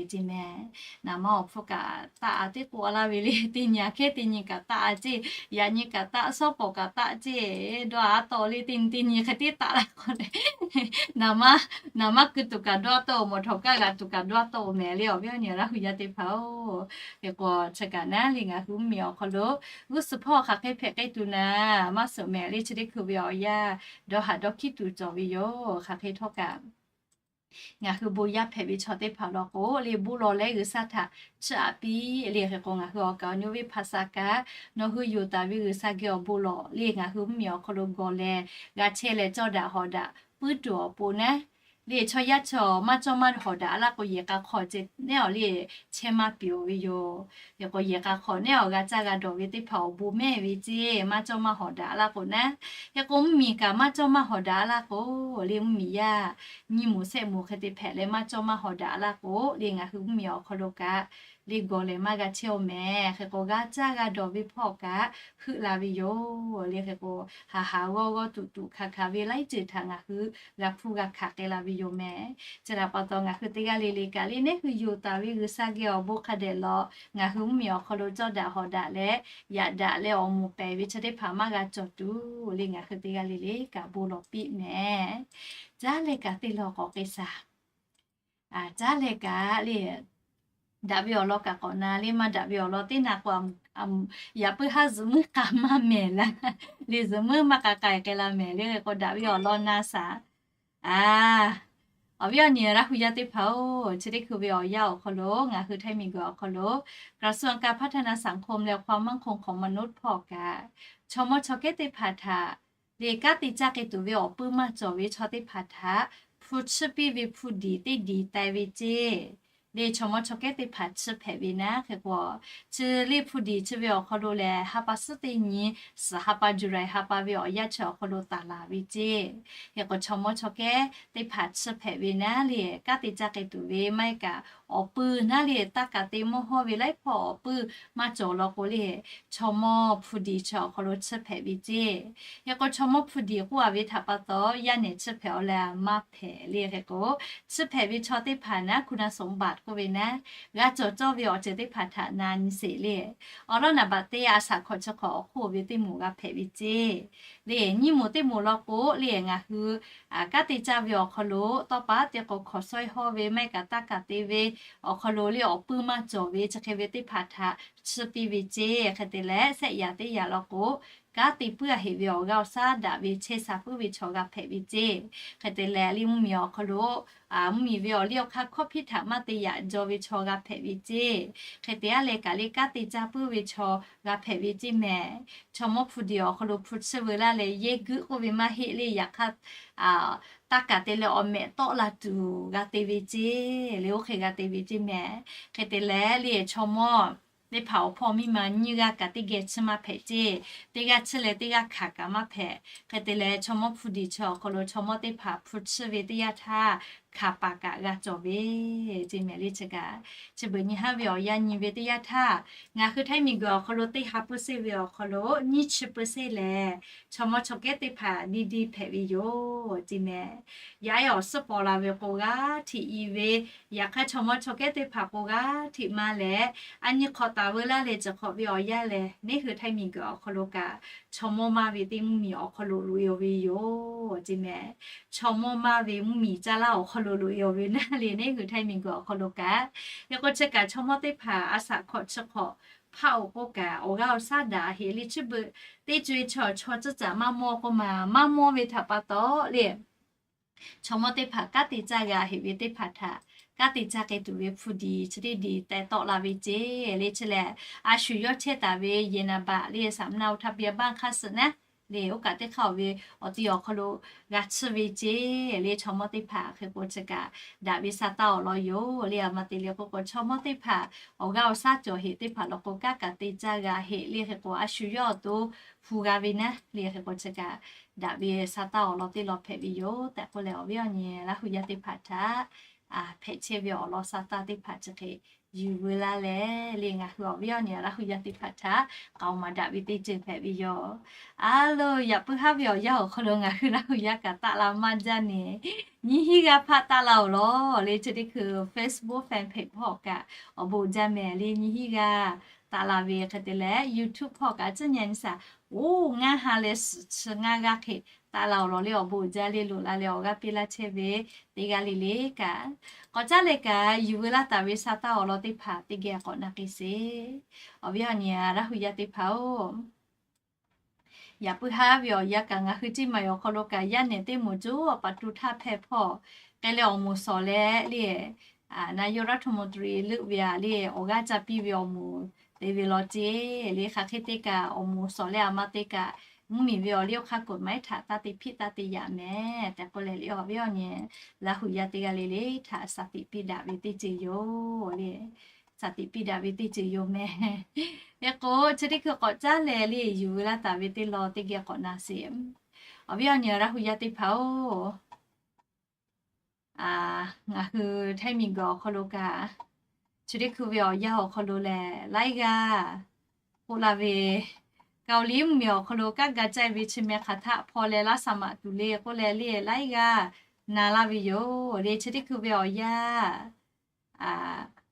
ceˇ mehˍ. Naˍ maˇ awˬ hpfuhˇ kaꞈ taˆ a teˇ k'oˆ a laˇ ve le. Teˇ nyi a hkehˉ teˇ nyi kaꞈ taˆ a ceˇ, yaꞈ nyi kaꞈ taˆ, shawˉ pawˍ kaꞈ taˆ ceˇ, dawˇ a taw le teˇ nyi teˇ nyi hk'e tiˉ taˆ la k'o le. Naˍ maˇ, naˍ maˇ keu tuˬ kaꞈ dawˇ taw, mawˬ htawnˍ kaˇ g'a tuˬ kaꞈ dawˇ taw mehˍ le. Awˬ viˉ awˬ nyi Laˇ hu yaˇ teˇ hpaˍ-oˬ, hk'e k'o chi kaꞈ naˉ le ngaˬ hui mvuhˇmiˬ awˬ hk'aw lo g'uˇ suhˍ hpawˇ hk'aˬ hk'e hpehꞈ k'ai tuˬ naˍ maˇ suhˍ mehˍ le. Chi teˇ hkui ve awˬ yanˇ dawˇ haꞈ dawˇ hkiˉ tuˬ cawˬ ve yoˬ. Hk'aˬ hk'e htawˇ kaꞈ ngaˬ hui bon yaˇ hpehꞈ ve chaw teˇ hpaˍ law k'o le, bon lawˬ leh G'uiˬsha htaꞈ chiˇ aꞈ piˇ le. Hk'e k'o ngaˬ hui awˬ kaˍ awˬ nu venˇ hpaˍ saˍ kaꞈ, nawˬ hui yonˍ taˍ ve G'uiˬsha geh awˬ bon lawˬ le, ngaˬ hui mvuhˇmiˬ awˬ hk'aw lo gawˬ leh g'a chehˇ leh cawˇ daꞈ hawˍ daꞈ puiˉ tuˬ awˬ pon naˉ le, chaw yaˇ chaw maˇ cawˇ maˇ hawˍ daꞈ a laˇ k'o, yehˬ k'a hk'awꞈ ce neˉ awˬ le chehˇ maˇ piˍ-oˬ ve yoˬ. Hk'e k'o yehˬ k'a hk'awꞈ neˉ awˬ g'a caˇ g'a dawˬ ve teˇ hpaˍ awˬ bon mehˇ ve ceˇ, maˇ cawˇ maˇ hawˍ daꞈ a laˇ k'o naˉ. Hk'e k'o mvuhˇmiˬ kaꞈ maˇ cawˇ maˇ hawˍ daꞈ a laˇ k'o le, mvuhˇmiˬ yaˇ nyi moˍ sehˆ moˍ hk'e te hpehꞈ leh maˇ cawˇ maˇ hawˍ daꞈ a laˇ k'o le, ngaˬ hui mvuhˇmiˬ awˬ hk'aw lo kaꞈ le gawˬ lehˬ maˇ g'a chehˇ-oˬ mehˍ. Hk'e k'o g'a caˇ g'a dawˬ ve hpawˇ kaꞈ heuˆ la ve yoˬ le. Hk'e k'o haˍ haˍ g'awˇ g'awˇ tuꞈ tuꞈ hkanˍ hkanˍ ve laiˉ ceuˬ htaꞈ ngaˬ hui g'a hpuˇ g'a hkanˍ k'ai la ve yoˬ mehˍ. Chi htaꞈ pa taw ngaˬ hui teˇ g'aˇ le le kaꞈ le, neˉ hui yonˍ taˍ ve G'uiˬsha geh awˬ bon hk'a dehꞈ lawˬ, ngaˬ hui mvuhˇmiˬ awˬ hk'aw lo cawˇ daꞈ hawˍ daꞈ leh, yaꞈ daꞈ leh awˬ moˍ pehˍ ve chi teˇ hpaˍ maˇ g'a cawˬ tuˬ le, ngaˬ hui teˇ g'aˇ le le kaꞈ bon lawˬ piˇ mehˍ. Caˉ leh kaꞈ teˇ lawˬ k'awꞈ k'ai shaˍ. Caˉ leh kaꞈ le, daꞈ ve awˬ lawn kaꞈ k'awꞈ na le, maˇ daꞈ ve awˬ lawn teˇ na k'o, yaꞈ puiˉ haˉ zuhꞈ muiˉ k'a maˇ mehˍ la le, zuhꞈ muiˉ maˇ k'a k'ai k'ai la mehˍ le. Hk'e k'o daꞈ ve awˬ lawn na shaˍ. A, awˬ viˉ awˬ nyi Laˇ hu yaˇ teˇ hpaˍ-oˬ, chi teˇ hkui ve awˬ yanˇ awˬ hk'aw lo ngaˬ hui ไทย miˬguiˬ awˬ hk'aw lo กระทรวงการพัฒนาสังคมและความมั่นคงของมนุษย์ hpawˇ kaꞈ, chaw mawˇ chaw kehˉ teˇ hpaˍ htaꞈ le kanˉ te caˇ k'ai tuˬ ve awˬ puiˇ maˇ cawˬ ve chaw teˇ hpaˍ htaꞈ hpu chiˇ piˇ ve hpu diˍ teˇ diˍ tai ve ceˇ le, chaw mawˇ chaw kehˉ teˇ hpaˍ chiˇ hpehꞈ ve naˉ. Hk'e k'o chi le hpu diˍ chi ve awˬ hk'aw lo lehˬ, ha pa suhˉ teˇ nyi suhˍ ha pa July ha pa ve awˬ yanˇ chi awˬ hk'aw lo taˍ laˬ ve ceˇ. Hk'e k'o chaw mawˇ chaw kehˉ teˇ hpaˍ chiˇ hpehꞈ ve naˉ le, kanˉ te caˇ k'ai tuˬ ve maˇ heˆ kaꞈ awˬ puiˇ naˉ le, taˇ kaꞈ te mawˇ hawˇ ve laiˉ hpawˇ awˬ puiˇ maˇ cawˬ law k'o le, chaw mawˇ hpu diˍ chi awˬ hk'aw lo chiˇ hpehꞈ ve ceˇ. Hk'e k'o chaw mawˇ hpu diˍ k'oˆ a ve htaꞈ pa taw yaˇ nehˬ chiˇ hpehꞈ-oˬ leh maˇ hpehꞈ le. Hk'e k'o chiˇ hpehꞈ ve chaw teˇ hpaˍ naˉ คุณสมบัติ k'oˆ ve naˉ, g'a cawˬ cawˇ ve awˬ ceuˬ teˇ hpaˍ htaꞈ na nyi sheˍ le. Awˬ lawn naˍ baꞈ teˇ a shaꞈ hkawꞈ chi hk'awꞈ awˬ hk'oˆ ve teˇ moˍ g'a hpehꞈ ve ceˇ le. Nyiˇ moˍ teˇ moˍ law k'o le, ngaˬ hui kanˉ te caˇ ve awˬ hk'aw lo tawˇ pa te k'o hkawˍ sawehˇ hawˇ ve maˇ heˆ kaꞈ taˇ kaꞈ te ve awˬ hk'aw lo le awˬ puiˇ maˇ cawˬ ve chi hk'e ve teˇ hpaˍ htaꞈ chiˇ piˇ ve ceˇ. Hk'e te leh sehˆ yaꞈ teˇ yaꞈ law k'o, kanˉ te puiˉ a heꞈ ve awˬ g'aˇ awˬ shaˉ daꞈ ve chehˇ sha puiˉ ve chaw g'a hpehꞈ ve ceˇ. Hk'e te leh le mvuhˇmiˬ awˬ hk'aw lo mvuhˇmiˬ ve awˬ liˇ awˬ hk'aˇ hkawˇ hpiˇ htaꞈ maˇ te yaꞈ jaw ve chaw g'a hpehꞈ ve ceˇ. Hk'e te a leh kaꞈ le kanˉ te caˇ puiˉ ve chaw g'a hpehꞈ ve ceˇ mehˍ. Chaw mawˇ hpu diˍ awˬ hk'aw lo hpu chiˇ ve laˇ leh yehˇ guiˆ k'oˆ ve maˇ heˆ le, yaꞈ hk'aˇ taˇ kaꞈ te leh awˬ mehꞈ tawˆ la tuˬ g'a te ve ceˇ le, oˇ hk'e g'a te ve ceˇ mehˍ. Hk'e te leh le chaw mawˇ teˇ hpaˍ awˬ hpawˇ miˇ ma nyiˇ g'aˇ kaꞈ teˇ geh chiˇ maˇ hpehꞈ ceˇ. Teˇ g'aˇ chiˇ leh teˇ g'aˇ hkanˍ kaꞈ maˇ hpehꞈ. Hk'e te leh chaw mawˇ hpu diˍ chi awˬ hk'aw lo chaw mawˇ teˇ hpaˍ hpu chiˇ ve teˇ yanˇ htaˇ hkanˍ paˍ kaꞈ g'a cawˬ ve ceˇ mehˍ le. Chi kaꞈ chi beuꞈ nyi haˉ ve awˬ yanˇ nyi ve teˇ yanˇ htaˇ, ngaˬ hui ไทย miˬguiˬ awˬ hk'aw lo teˇ ha เปอร์เซ็นต์ ve awˬ hk'aw lo nyiˇ chi เปอร์เซ็นต์ lehˬ, chaw mawˇ chaw kehˉ teˇ hpaˍ diˇ diˇ hpehꞈ ve yoˬ ceˇ mehˍ. Yaˇ ehˉ awˬ suhˉ paw la ve k'o g'aˇ hteꞈ i ve, yaꞈ hk'aˇ chaw mawˇ chaw kehˉ teˇ hpaˍ k'o g'aˇ hteꞈ maˇ leh, a nyi hk'awꞈ taˍ veu laˇ leh chi hk'awꞈ ve awˬ yanˇ lehˬ, neˉ hui ไทย miˬguiˬ awˬ hk'aw lo kaꞈ chaw mawˇ maˇ ve teˇ mvuhˇmiˬ awˬ hk'aw lo loꞈ e-oˬ ve yoˬ ceˇ mehˍ. Chaw mawˇ maˇ ve mvuhˇmiˬ caˇ laˇ awˬ hk'aw lo loꞈ e-oˬ ve naˉ le, neˉ hui ไทย miˬguiˬ awˬ hk'aw lo kaꞈ. Hk'e k'o chi kaꞈ chaw mawˇ teˇ hpaˍ a shaꞈ hkawꞈ chi hk'awꞈ hpaˆ-oˬ k'oˆ kaꞈ awˬ g'aˇ awˬ shaˉ daꞈ heꞈ le, chi beuꞈ teˇ co e chaw chaw tcuhˉ caꞈ maˇ mawˇ k'oˆ ma, maˇ mawˇ ve htaꞈ pa taw le chaw mawˇ teˇ hpaˍ kanˉ te caˇ g'a heꞈ ve teˇ hpaˍ htaꞈ kanˉ te caˇ k'ai tuˬ ve hpu diˍ chi teˇ diˍ teh tawˆ la ve ceˇ le. Chi lehˬ, a shu yawˇ chehˇ taˍ ve yehˬ naˍ baꞈ le สำเนาทะเบียนบ้าน hk'aˇ suh naˉ le. Oˇ kaꞈ teˇ hk'aˇ awˬ ve awˬ ti awˬ hk'aw lo g'a tsuhˇ ve ceˇ le. Chaw mawˇ teˇ hpaˍ hk'e k'o chi kaꞈ daꞈ ve sa taˇ awˬ lawn yoˬ le. A ma te le k'oˆ k'o, chaw mawˇ teˇ hpaˍ awˬ g'aˇ awˬ shaˉ cawˬ heꞈ teˇ hpaˍ law k'o, kanˉ kaꞈ te caˇ g'a heꞈ le. Hk'e k'o, a shu yawˇ awˬ to hpu g'a ve naˉ le. Hk'e k'o chi kaꞈ daꞈ ve sa taˇ awˬ lawn teˇ lawn hpehꞈ ve yoˬ tehꞈ k'oˆ leh, awˬ viˉ awˬ nyi Laˇ hu yaˇ teˇ hpaˍ htaꞈ hpehꞈ chehˇ ve awˬ lawn sa taˇ teˇ hpaˍ chi hk'e yuˬ veu laˇ leh le. Ngaˬ hui awˬ viˉ awˬ nyi Laˇ hu yaˇ teˇ hpaˍ htaꞈ k'aoˍ maˍ daꞈ ve teˇ ceuˬ hpehꞈ ve yoˬ. A lo, yaꞈ puiˉ haˉ ve awˬ yanˇ awˬ hk'aw lo ngaˬ hui Laˇ hu yaˇ kaꞈ taˆ la maˇ jaˇ ne. Nyiˇ hinˉ g'aˇ hpaˆ taˆ la awˬ lawn le. Chi teˇ hkui Facebook fan page hpawˇ kaꞈ awˬ bon jaˇ mehˍ le. Nyiˇ hinˉ g'aˇ taˆ la ve hk'e te leh, YouTube hpawˇ kaꞈ tcuhˉ nyi nyi shaˍ, oˇ ngaˇ ha leh suhˍ chi ngaˇ g'aˇ hk'e taˆ la awˬ lawn le. Awˬ bon jaˇ le. Loꞈ la leh awˬ g'aˇ piˇ laˇ chehˇ ve teˇ g'aˇ le le kaꞈ, k'awꞈ caˉ leh kaꞈ yuˬ veu laˇ taˍ ve sa taˇ awˬ lawn teˇ hpaˍ teˇ geh k'awꞈ na k'ai sheˍ. Awˬ viˉ awˬ nyi Laˇ hu yaˇ teˇ hpaˍ-oˬ, yaꞈ puiˉ haˉ ve awˬ yanˇ kaꞈ ngaˬ hui Ceˇ Maiˍ awˬ hk'aw lo kaꞈ yaˇ nehˬ teˇ moˍ coˇ awˬ pa tu htaˇ hpehˇ hpawˇ k'ai leh awˬ moˍ sawˍ leh le, นายกรัฐมนตรี leuˆ ve a le, awˬ g'aˇ ca piˇ ve awˬ moˍ te ve law ceˇ le. Hk'aˬ hk'e te kaꞈ awˬ moˍ sawˍ leh a ma te kaꞈ mvuhˇmiˬ ve awˬ liˇ awˬ hk'aˇ กฎหมาย htaꞈ taˇ te hpiˆ taˇ te yaꞈ mehˍ tehꞈ k'oˆ leh le. Awˬ viˉ awˬ nyi Laˇ hu yaˇ teˇ g'aˇ le le htaꞈ shaˍ tiꞈ piˇ daꞈ ve teˇ ceuˬ yoˬ le. Shaˍ tiꞈ piˇ daꞈ ve teˇ ceuˬ yoˬ mehˍ. Hk'e k'o, chi teˇ hkui k'awꞈ caˉ leh le yuˬ veu laˇ taˍ ve teˇ lawn teˇ geh k'awꞈ na sheˍ. Awˬ viˉ awˬ nyi Laˇ hu yaˇ teˇ hpaˍ-oˬ, ngaˬ hui Htaiˇ miˬguiˬ awˬ hk'aw lo kaꞈ, chi teˇ hkui ve awˬ yanˇ awˬ hk'aw lo lehˬ laiˉ g'aˇ k'oˆ la ve, Kaoˍliˇ mvuhˇmiˬ awˬ hk'aw lo kanˉ ga caˇ ve chi meh hk'aˬ htaˆ hpaw leh laˇ shaˍ maꞈ tuˬ le k'oˆ leh le laiˉ g'aˇ na laˇ ve yoˬ le. Chi teˇ hkui ve awˬ yanˇ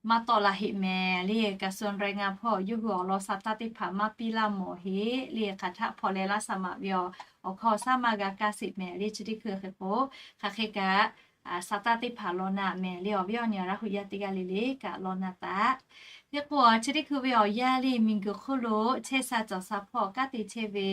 maˇ tawˆ la heˆ mehˍ le. กระทรวงแรงงาน hpawˇ yawˇ hui awˬ lawn sa taˇ teˇ hpaˍ maˇ piˇ laˇ mawˬ heˆ le. Hk'aˬ htaˆ hpaw leh laˇ shaˍ maꞈ ve awˬ hkawˇ awˬ shaˉ maˇ g'a kaˇ sheˍ mehˍ le. Chi teˇ hkui hk'e k'o, hk'aˬ hk'e kaꞈ sa taˇ teˇ hpaˍ law na mehˍ le. Awˬ viˉ awˬ nyi Laˇ hu yaˇ teˇ g'aˇ le le kaꞈ law na taˍ. Hk'e k'o, chi teˇ hkui ve awˬ yanˇ le miˬguiˬ hk'oˆ lo chehˇ sha cawˬ sha hpawˇ kanˉ te chehˇ ve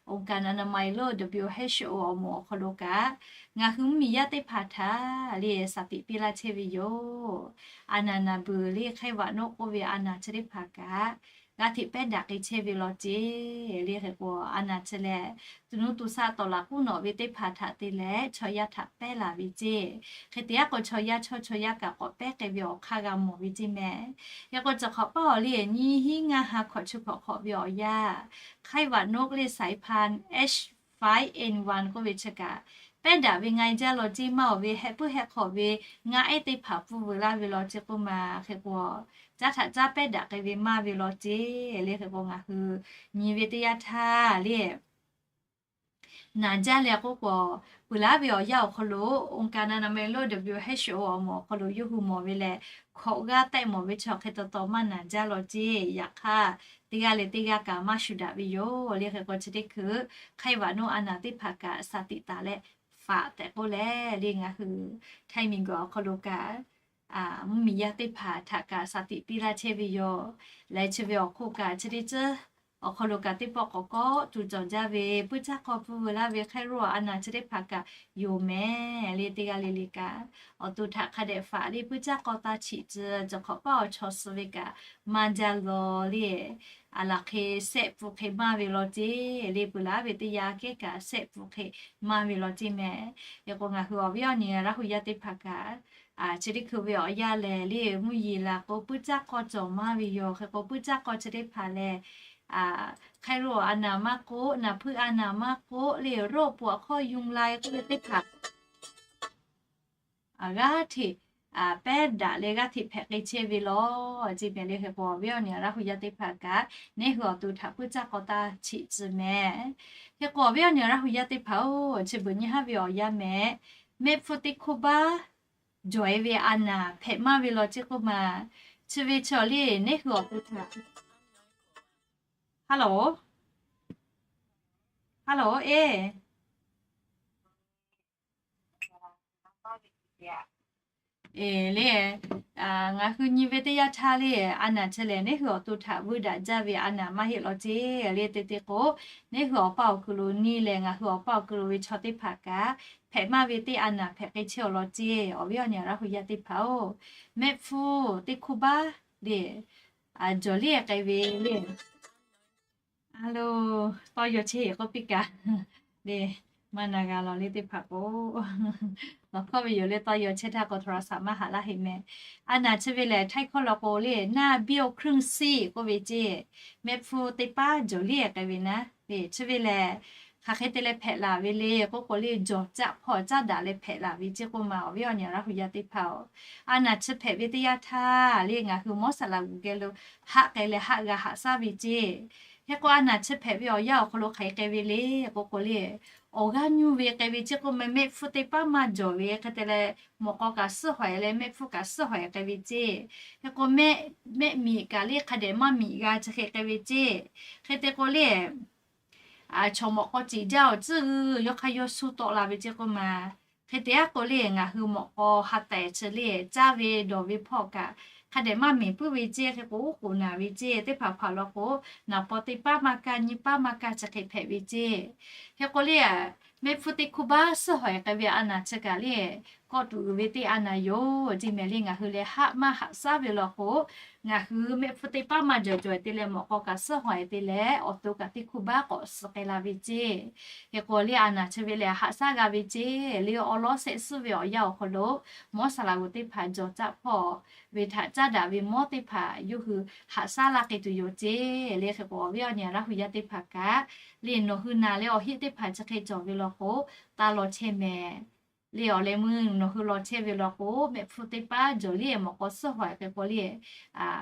องค์การอนามัยโลก WHO awˬ moˍ awˬ hk'aw lo kaꞈ, ngaˬ hui mvuhˇmiˬ yaˇ teˇ hpaˍ htaꞈ le shaˍ tiꞈ piˇ laˇ chehˇ ve yoˬ. A naˍ naˍ beuˬ le ไข้หวัดนก k'oˆ ve a naˍ chi teˇ hpaˍ kaꞈ g'aˇ hteꞈ pehˉ daꞈ k'ai chehˇ ve law ceˇ le. Hk'e k'o, a naˍ chi lehˬ, tuˬ nuˇ tuˬ shaˆ tawˍ laꞈ k'uˉ nawꞈ ve teˇ hpaˍ htaꞈ te leh chaw yaˇ htaꞈ pehˉ laˬ ve ceˇ. Hk'e te aˉ k'o, chaw yaˇ chawˇ chaw yaˇ kaꞈ k'awꞈ pehˉ k'ai ve awˬ hk'aˇ g'a mawˬ ve ceˇ mehˍ. Hk'e k'o, cawˬ hk'awꞈ paˇ awˬ le nyiˇ hinˉ ngaˇ ha hkawꞈ chi hkawꞈ hk'awꞈ ve awˬ yanˇ, ไข้หวัดนก le สายพันธุ์ H five N one k'oˆ ve chi kaꞈ pehˉ daꞈ ve ngaˇ jaˇ law ceˇ. Maˇ awˬ ve heh puiˉ heh hk'awꞈ ve ngaˇ ehˉ teˇ hpaˍ pfuhˇ veu laˇ ve law ceˇ k'oˆ ma. Hk'e k'o, caˉ htaꞈ caˉ pehˉ daꞈ k'ai ve maˇ ve law ceˇ le. Hk'e k'o, ngaˬ hui nyi ve teˇ yanˇ htaˇ le naˍ jaˇ leh k'oˆ k'o, peuˬ laˉ ve awˬ yanˇ awˬ hk'aw lo องค์การอนามัยโลก WHO awˬ moˍ awˬ hk'aw lo yawˇ hui mawˬ ve lehˬ, hkawꞈ g'aˇ tehˆ mawˬ ve chaw hk'e taw taw maˇ naˍ jaˇ law ceˇ. Yaꞈ hk'aˇ, teˇ g'aˇ leh teˇ g'aˇ kaꞈ maˇ shuˍ daꞈ ve yoˬ le. Hk'e k'o, chi teˇ hkui ไข้หวัดนก a naˍ teˇ hpaˍ kaꞈ shaˍ tiꞈ taˍ leh faꞈ tehꞈ k'oˆ leh le, ngaˬ hui Htaiˇ miˬguiˬ awˬ hk'aw lo kaꞈ mvuhˇmiˬ yaˇ teˇ hpaˍ htaꞈ kaꞈ shaˍ tiꞈ piˇ laˇ chehˇ ve yoˬ. Leh chi ve awˬ hk'oˆ kaꞈ chi teˇ ceuˬ awˬ hk'aw lo kaꞈ teˇ pawˆ k'awꞈ kawˆ tuˬ cawˬ jaˇ ve puiˉ caˇ k'aw pfuhˇ veu laˇ ve ไข้หวัดนก a naˍ chi teˇ hpaˍ kaꞈ yoˬ mehˍ le. Teˇ g'aˇ le le kaꞈ awˬ to htaꞈ hk'a dehꞈ faꞈ le puiˉ caˇ k'aw taˇ chiꞈ tcuh. Cawˬ hk'awꞈ paˇ awˬ chaw suh ve kaꞈ maˇ jaˇ law le. A laˬ hk'e sehˆ pfuhˇ hk'e maˇ ve law ceˇ le. Peuˬ laˉ ve teˇ yanˇ kehˉ kaꞈ sehˆ pfuhˇ hk'e maˇ ve law ceˇ mehˍ. Hk'e k'o, ngaˬ hui awˬ viˉ awˬ nyi Laˇ hu yaˇ teˇ hpaˍ kaꞈ chi teˇ hkui ve awˬ yanˇ lehˬ le, mvuhˇ yeˬ laˬ k'o puiˉ caˇ k'aw cawˬ maˇ ve yoˬ. Hk'e k'o, puiˉ caˇ k'aw chi teˇ hpaˍ lehˬ, ไข้หวัดนก a naˍ maˇ k'oˆ, naˍ hpuiˇ a naˍ maˇ k'oˆ le, โรคปวดข้อยุงลาย k'oˆ ve teˇ hpaˍ g'aˇ hteꞈ pehˉ daꞈ leh g'aˇ hteꞈ hpehꞈ k'ai chehˇ ve law ceˇ mehˍ le. Hk'e k'o, awˬ viˉ awˬ nyi Laˇ hu yaˇ teˇ hpaˍ kaꞈ neˇ hui awˬ to htaꞈ puiˉ caˇ k'aw taˇ chiꞈ tcuh mehˍ. Hk'e k'o, awˬ viˉ awˬ nyi Laˇ hu yaˇ teˇ hpaˍ-oˬ, chi beuꞈ nyi haˉ ve awˬ yanˇ mehˍ, mehˆ hpfuhˇ teˇ hkoˇ baˆ jawˬ e ve a naˍ hpehꞈ maˇ ve law ceˇ k'oˆ ma. Chi ve chi awˬ le neˇ hui awˬ to htaꞈ, hello, hello e, e le, ngaˬ hui nyi ve teˇ yanˇ htaˇ le, a naˍ chi lehˬ neˇ hui awˬ to htaꞈ vuiˇ daꞈ jaˇ ve a naˍ maˇ heˆ law ceˇ le. Te te k'o, neˇ hui awˬ paˇ awˬ kuiˬ lo nyi lehˬ, ngaˬ hui awˬ paˇ awˬ kuiˬ lo ve chaw teˇ hpaˍ kaꞈ hpehꞈ maˇ ve teˇ a naˍ hpehꞈ k'ai chehˇ awˬ law ceˇ. Awˬ viˉ awˬ nyi Laˇ hu yaˇ teˇ hpaˍ-oˬ, mehˆ hpfuhˇ teˇ hkoˇ baˆ le, jawˬ le k'ai ve le, A lo, tawˇ yaw chehˇ k'oˆ piˇ kaꞈ le, maˇ na g'a lawˬ le teˇ hpaˍ k'o, lawˬ hkawˇ ve yoˬ le, tawˇ yaw chehˇ htaˇ k'o โทรศัพท์ maˇ haꞈ laˇ heˆ meh. A naˬ chi ve lehˬ, htaiˇ hkawˇ law k'o le, หน้าเบี้ยวครึ่งซีก k'oˆ ve ceˇ, mehˆ hpfuhˇ teˇ paˉ jawˬ liˇ k'ai ve naˉ le. Chi ve lehˬ, hk'aˬ hk'e te leh hpehꞈ laˬ ve le k'oˆ k'o le, jawˬ caˆ hpawˇ caˇ daꞈ leh hpehꞈ laˬ ve ceˇ k'oˆ ma, awˬ viˉ awˬ nyi Laˇ hu yaˇ teˇ hpaˍ-oˬ. A naˬ chi hpehꞈ ve teˇ yanˇ htaˇ le, ngaˬ hui mawˇ saˍ laꞈ g'uˬ geh lo haˆ k'ai leh haˆ g'a haꞈ shaˉ ve ceˇ. Hk'e k'o, a naˬ chi hpehꞈ ve awˬ yanˇ awˬ hk'aw lo hk'aˬ hk'e k'ai ve le k'oˆ k'o le, awˬ g'aˇ nyuˇ ve k'ai ve ceˇ k'oˆ ma, mehˆ hpfuhˇ teˇ paˉ maˇ jawˬ ve hk'e te leh, mawꞈ k'aw kaꞈ suhˉ hawehˍ leh mehˆ hpfuhˇ kaꞈ suhˉ hawehˍ k'ai ve ceˇ. Hk'e k'o, mehˆ miꞈ kaꞈ le hk'a dehꞈ maˇ miꞈ g'a chi hk'e k'ai ve ceˇ. Hk'e te k'o le, chaw mawꞈ k'aw ciˍ jaˇ awˬ tcuhˉ g'uiˬ yawˇ hk'aˇ yawˇ suh tawˆ la ve ceˇ k'oˆ ma. Hk'e te aˉ k'o le, ngaˬ hui mawꞈ k'aw ha tehˍ chi le caˇ ve dawˬ ve hpawˇ kaꞈ hk'a dehꞈ maˇ miˬ puiˉ ve ceˇ. Hk'e k'o, oˉ k'oˍ naˍ ve ceˇ, teˇ hpaˍ hpaˍ law k'o, naˍ paw teˇ paˉ maˇ kaˇ nyiˇ paˉ maˇ kaˇ chi hk'e hpehꞈ ve ceˇ. Hk'e k'o le, mehˆ hpfuhˇ teˇ hkuˇ baˆ suhˉ hawehˍ k'ai ve a naˬ chi kaꞈ le, kawˆ tuꞈ uiˍ ve teˇ a naˬ yoˬ. Ceˇ mehˍ le, ngaˬ hui leh haˆ maˇ haꞈ shaˉ ve law k'o, ngaˬ hui mehˆ hpfuhˇ teˇ paˉ maˇ jawˬ jawˬ te leh mawꞈ k'aw kaꞈ suhˉ hawehˍ te leh awˬ to kaꞈ teˇ hkuˇ baˆ k'awꞈ suh k'ai la ve ceˇ. Hk'e k'o le, a naˬ chi ve lehˬ haꞈ shaˉ g'a ve ceˇ le, awˉ lawˉ shehˆ suhˉ ve awˬ yanˇ awˬ hk'aw lo mawˇ saˍ laꞈ g'uˬ teˇ hpaˍ jawˬ caˆ hpawˇ ve htaꞈ caˇ daꞈ ve mawˇ teˇ hpaˍ yawˇ hui haꞈ shaˉ laˇ k'ai tuˬ yoˬ ceˇ le. Hk'e k'o, awˬ viˉ awˬ nyi Laˇ hu yaˇ teˇ hpaˍ kaꞈ le, nawˬ hui naˬ leh awˬ heˆ teˇ hpaˍ chi hk'e cawˬ ve law k'o, taˇ law chehˇ meh. Le awˬ leh meuˇ nawˬ hui law chehˇ ve law k'o, mehˆ hpfuhˇ teˇ paˉ jawˬ liˇ mawꞈ k'aw suhˉ hawehˍ hk'e k'o le,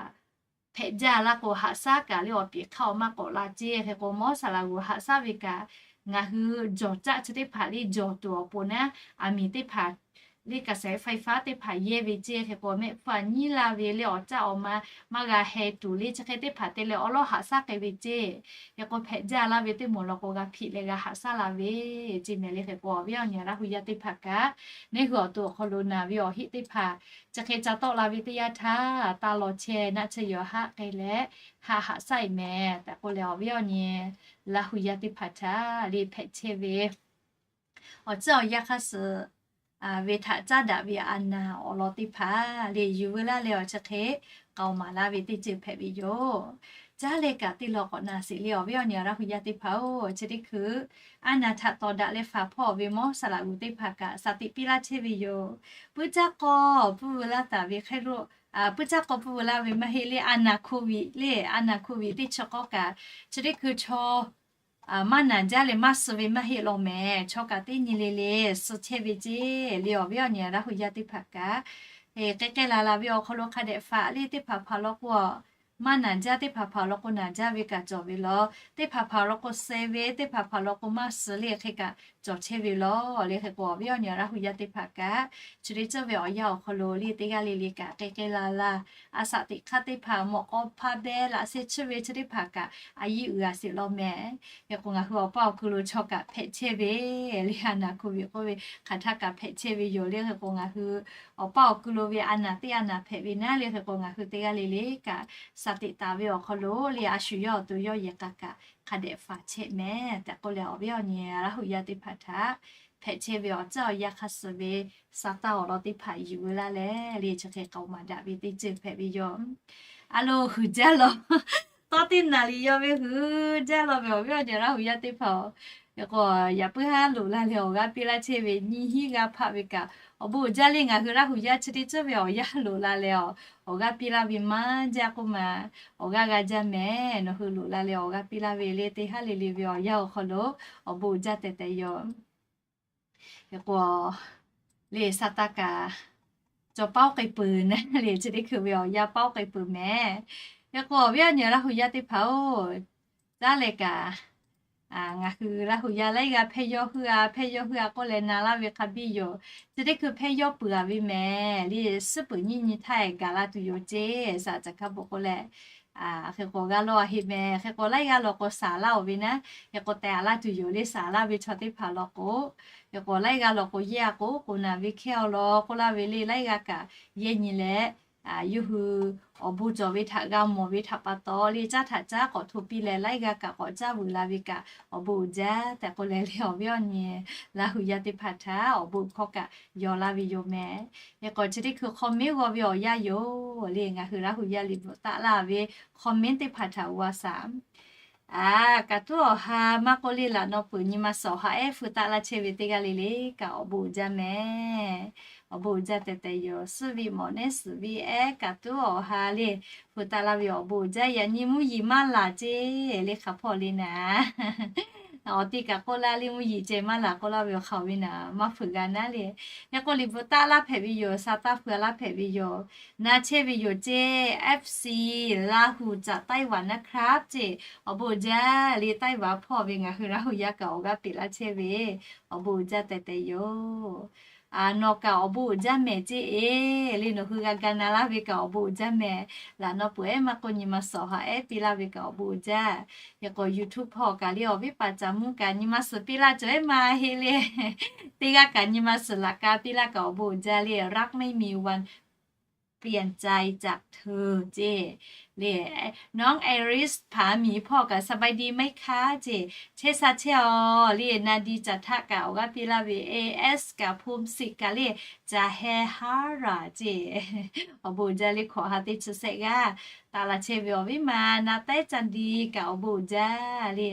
hpehꞈ jaˇ laˇ k'o, haꞈ shaˉ kaꞈ le awˬ piˍ hk'aˇ awˬ maˇ k'awꞈ la ceˇ. Hk'e k'o, mawˇ saˍ laꞈ g'uˬ haꞈ shaˉ ve kaꞈ, ngaˬ hui jawˬ caˆ chi teˇ hpaˍ le jawˬ tuˬ awˬ pon naˉ, aˬ miˍ teˇ hpaˍ le กระแสไฟฟ้า teˇ hpaˍ yehˇ ve ceˇ. Hk'e k'o, mehˆ hpfuhˇ a nyiˉ laˇ ve le awˬ caˆ awˬ ma maˇ g'a heh tuˬ le chi hk'e teˇ hpaˍ te leh awˉ lawˉ haꞈ shaˉ k'ai ve ceˇ. Hk'e k'o, hpehꞈ jaˇ laˇ ve teˇ moˍ law k'o, g'a hpiꞈ leh g'a haꞈ shaˉ la ve ceˇ mehˍ le. Hk'e k'o, awˬ viˉ awˬ nyi Laˇ hu yaˇ teˇ hpaˍ kaꞈ, neˇ hui awˬ to awˬ hk'aw lo naˬ ve awˬ heˆ teˇ hpaˍ chi hk'e ca tawˆ la ve teˇ yanˇ htaˇ, taˇ law chehˇ, naˆ tsuhˇ yaw haˆ k'ai leh haꞈ haꞈ shaˉ e meh tehꞈ k'oˆ leh, awˬ viˉ awˬ nyi Laˇ hu yaˇ teˇ hpaˍ htaꞈ le hpehꞈ chehˇ ve awˬ tcuhˉ awˬ yanˇ hk'aˇ suh ve htaꞈ caˇ daꞈ ve a naˬ awˬ lawn teˇ hpaˍ le yuˬ veu laˇ leh awˬ chi hk'e k'aoˍ maˍ laˇ ve teˇ ceuˬ hpehꞈ ve yoˬ. Caˉ leh kaꞈ teˇ law k'awꞈ naˬ sheˍ le, awˬ viˉ awˬ nyi Laˇ hu yaˇ teˇ hpaˍ-oˬ. Chi teˇ hkui a naˬ htaꞈ tawˍ daꞈ leh faˍ hpawˇ ve mawˇ saˍ laꞈ g'uˬ teˇ hpaˍ kaꞈ shaˍ tiꞈ piˇ laˇ chehˇ ve yoˬ. Puiˉ caˇ k'aw puiˉ veu laˇ taˍ ve hk'e lo, puiˉ caˇ k'aw puiˉ veu laˇ ve maˇ heˆ le, a naˬ โควิด le, a naˬ โควิด teˇ chi k'awˇ kaꞈ chi teˇ hkui chaw maˇ naˬ jaˇ leh maˇ suh ve maˇ heˆ law meh. Chaw kaꞈ teˇ nyi le le suh chehˇ ve ceˇ le, awˬ viˉ awˬ nyi Laˇ hu yaˇ teˇ hpaˍ kaꞈ. K'ai k'ai laˬ laˬ ve awˬ hk'aw lo hk'a dehꞈ faꞈ le teˇ hpaˍ hpaˍ law k'o, maˇ naˬ jaˇ teˇ hpaˍ hpaˍ law k'o naˬ jaˇ ve kaꞈ cawˬ ve law. Teˇ hpaˍ hpaˍ law k'o suh ve, teˇ hpaˍ hpaˍ law k'o maˇ suh le hk'e kaꞈ cawˬ chehˇ ve law le. Hk'e k'o, awˬ viˉ awˬ nyi Laˇ hu yaˇ teˇ hpaˍ kaꞈ chi teˇ ceuˬ ve awˬ yanˇ awˬ hk'aw lo le teˇ g'aˇ le le kaꞈ k'ai k'ai laˬ laˬ. A shaꞈ teꞈ hk'aˇ teˇ hpaˍ mawꞈ k'aw hpaˇ beh laꞈ sheh chiˇ ve chi teˇ hpaˍ kaꞈ a yiˇ uiˍ a sheˍ law meh. Hk'e k'o, ngaˬ hui awˬ paˇ awˬ kuiˬ lo chaw kaꞈ hpehꞈ chehˇ ve le, a naˬ โควิด k'oˆ ve hk'aˬ htaˇ kaꞈ hpehꞈ chehˇ ve yoˬ le. Hk'e k'o, ngaˬ hui awˬ paˇ awˬ kuiˬ lo ve a naˬ teˇ a naˬ hpehꞈ ve naˉ le. Hk'e k'o, ngaˬ hui teˇ g'aˇ le le kaꞈ shaˍ tiꞈ taˍ ve awˬ hk'aw lo le a shu yawˇ awˬ to yawˇ yehˬ k'a kaꞈ hk'a dehꞈ faˍ chehˇ meh tehꞈ k'oˆ leh, awˬ viˉ awˬ nyi Laˇ hu yaˇ teˇ hpaˍ htaꞈ hpehꞈ chehˇ ve awˬ tcuhˉ awˬ yanˇ hk'aˇ suh ve sa taˇ awˬ lawn teˇ hpaˍ yuˬ veu laˇ leh le chi hk'e k'aoˍ maˍ daꞈ ve teˇ ceuˬ hpehꞈ ve yoˬ. A lo, huiˍ jaˇ law. Tawˇ teˇ naˍ liꞈ yaw ve huiˍ jaˇ law ve awˬ viˉ awˬ nyi Laˇ hu yaˇ teˇ hpaˍ-oˬ. Hk'e k'o, yaꞈ puiˉ haˉ loꞈ la leh awˬ g'aˇ piˇ laˇ chehˇ ve nyiˇ hinˉ g'aˇ hpaˆ ve kaꞈ awˬ bon uiˍ jaˇ le. Ngaˬ hui Laˇ hu yaˇ chi teˇ ceuˬ ve awˬ yanˇ loꞈ la leh awˬ g'aˇ piˇ laˇ ve maˇ jaˇ k'oˆ ma, awˬ g'aˇ g'a jaˇ meh. Nawˬ hui loꞈ la leh awˬ g'aˇ piˇ laˇ ve le teˇ haˉ le le ve awˬ yanˇ awˬ hk'aw lo awˬ bon uiˍ jaˇ tehꞈ tehꞈ yoˬ. Hk'e k'o, le sa taˇ kaꞈ cawˬ paˉ oˉ k'ai peuˬ naˉ le chi teˇ hkui ve awˬ yanˇ paˉ oˉ k'ai peuˬ meh. Hk'e k'o, awˬ viˉ awˬ nyi Laˇ hu yaˇ teˇ hpaˍ-oˬ, caˉ leh kaꞈ ngaˬ hui Laˇ hu yaˇ laiˉ g'aˇ hpehˇ yawˇ hui a hpehˇ yawˇ hui a k'oˆ leh na laˇ ve hk'a biˇ yoˬ. Chi teˇ hkui hpehˇ yawˇ peuˬ a ve meh le, suhˉ peuˬ nyiˇ nyi htaˇ gaˬ la tuˬ yoˬ ceˇ. Saˍ caˍ hkaˇ bvuhꞈ k'oˆ leh, hk'e k'o g'a lawˬ a heˆ meh. Hk'e k'o, laiˉ g'aˇ law k'o saˍ laˇ-oˬ ve naˉ, hk'e k'o tehꞈ a laˇ tuˬ yoˬ le. Saˍ laˇ ve chaw teˇ hpaˍ law k'o, hk'e k'o laiˉ g'aˇ law k'o yehˇ a k'o, k'oˍ naˍ ve hkehˇ aw law k'oˆ laˇ ve le. Laiˉ g'aˇ kaꞈ yehˇ nyi leh, yawˇ hui awˬ bon cawˬ ve htaꞈ g'a mawˬ ve htaꞈ pa taw le, caˉ htaꞈ caˉ k'awꞈ hto piˇ leh, laiˉ g'aˇ kaꞈ k'awꞈ caˇ vuiˬ la ve kaꞈ awˬ bon uiˍ jaˇ tehꞈ k'oˆ leh le, awˬ viˉ awˬ nyi Laˇ hu yaˇ teˇ hpaˍ htaꞈ awˬ bon hkawˇ kaꞈ yaw laˇ ve yoˬ meh. Hk'e k'o, chi teˇ hkui comment g'aw ve awˬ yanˇ yoˬ le. Ngaˬ hui Laˇ hu yaˇ liꞈ bvuhꞈ taˆ laˇ ve comment teˇ hpaˍ htaꞈ g'a shaˍ A, kaꞈ tuˉ awˬ ha maˇ k'oˆ le, laꞈ naw peuˬ nyi ma suhˍ awˬ ha ehˉ feu taˆ laˇ chehˇ ve teˇ g'aˇ le le kaꞈ awˬ bon uiˍ jaˇ mehˍ. Awˬ bon uiˍ jaˇ tehˬ tehˬ yoˬ. Suhˉ ve mawꞈ nehˉ suhˍ ve ehˉ kaꞈ tuˉ awˬ ha le feu taˆ laˇ ve awˬ bon uiˍ jaˇ. Yaꞈ nyi mvuhˇ yeˬ maˇ laˬ ceˇ le hk'aˬ hpawˇ le naˍ. Awˬ ti kaꞈ k'oˆ laˇ le, mvuhˇ yeˬ ceh maˇ laˬ k'oˆ laˇ ve awˬ hk'aw ve naˍ maˇ feu g'a naˉ le. Yaꞈ k'o liꞈ bvuhꞈ taˆ laˇ hpehꞈ ve yoˬ, sa taˇ feu laˇ hpehꞈ ve yoˬ. Na chehˇ ve yoˬ ceˇ, F C ลาหูจากไต้หวันนะครับ ceˇ. Awˬ bon uiˍ jaˇ le, Taiˍ vaˍ hpawˇ ve ngaˬ hui Laˇ huˍ yaˇ kaꞈ awˬ g'aˇ peꞈ laˇ chehˇ ve awˬ bon uiˍ jaˇ tehˬ tehˬ yoˬ. A, nawˬ kaꞈ awˬ bon uiˍ jaˇ mehˍ ceˇ e le, nawˬ hui g'a ga na laˇ ve kaꞈ awˬ bon uiˍ jaˇ mehˍ. Laꞈ naw peuˬ ehˉ maˇ k'oˆ nyi ma suhˍ awˬ ha ehˉ piˇ laˇ ve kaꞈ awˬ bon uiˍ jaˇ. Yaꞈ k'o YouTube hpawˇ kaꞈ le awˬ viˉ paˍ caˍ mvuhˇ kaꞈ nyi ma suhˍ piˇ laˇ cawˬ ehˉ ma heˆ le. Teˇ g'aˇ kaꞈ nyi ma suhˍ laꞈ ka piˇ laˇ kaꞈ awˬ bon uiˍ jaˇ le. รักไม่มีวันเปลี่ยนใจจากเธอ ceˇ le. น้อง Iris ผาหมี hpawˇ kaꞈ สบายดีไหมคะ ceˇ. Chehˇ sha chehˇ aw le. Naˍ diˍ caˍ htaˆ kaꞈ awˬ g'aˇ piˇ laˇ ve, A S kaꞈ ภูมิสิทธิ์ kaꞈ le, caˍ heh haˉ raˍ ceˇ. Awˬ bon uiˍ jaˇ le, hkawꞈ ha teˇ chi sehˆ g'aˇ taˍ laˬ chehˇ ve awˬ viˉ ma na tehˉ ca di kaꞈ awˬ bon uiˍ jaˇ le.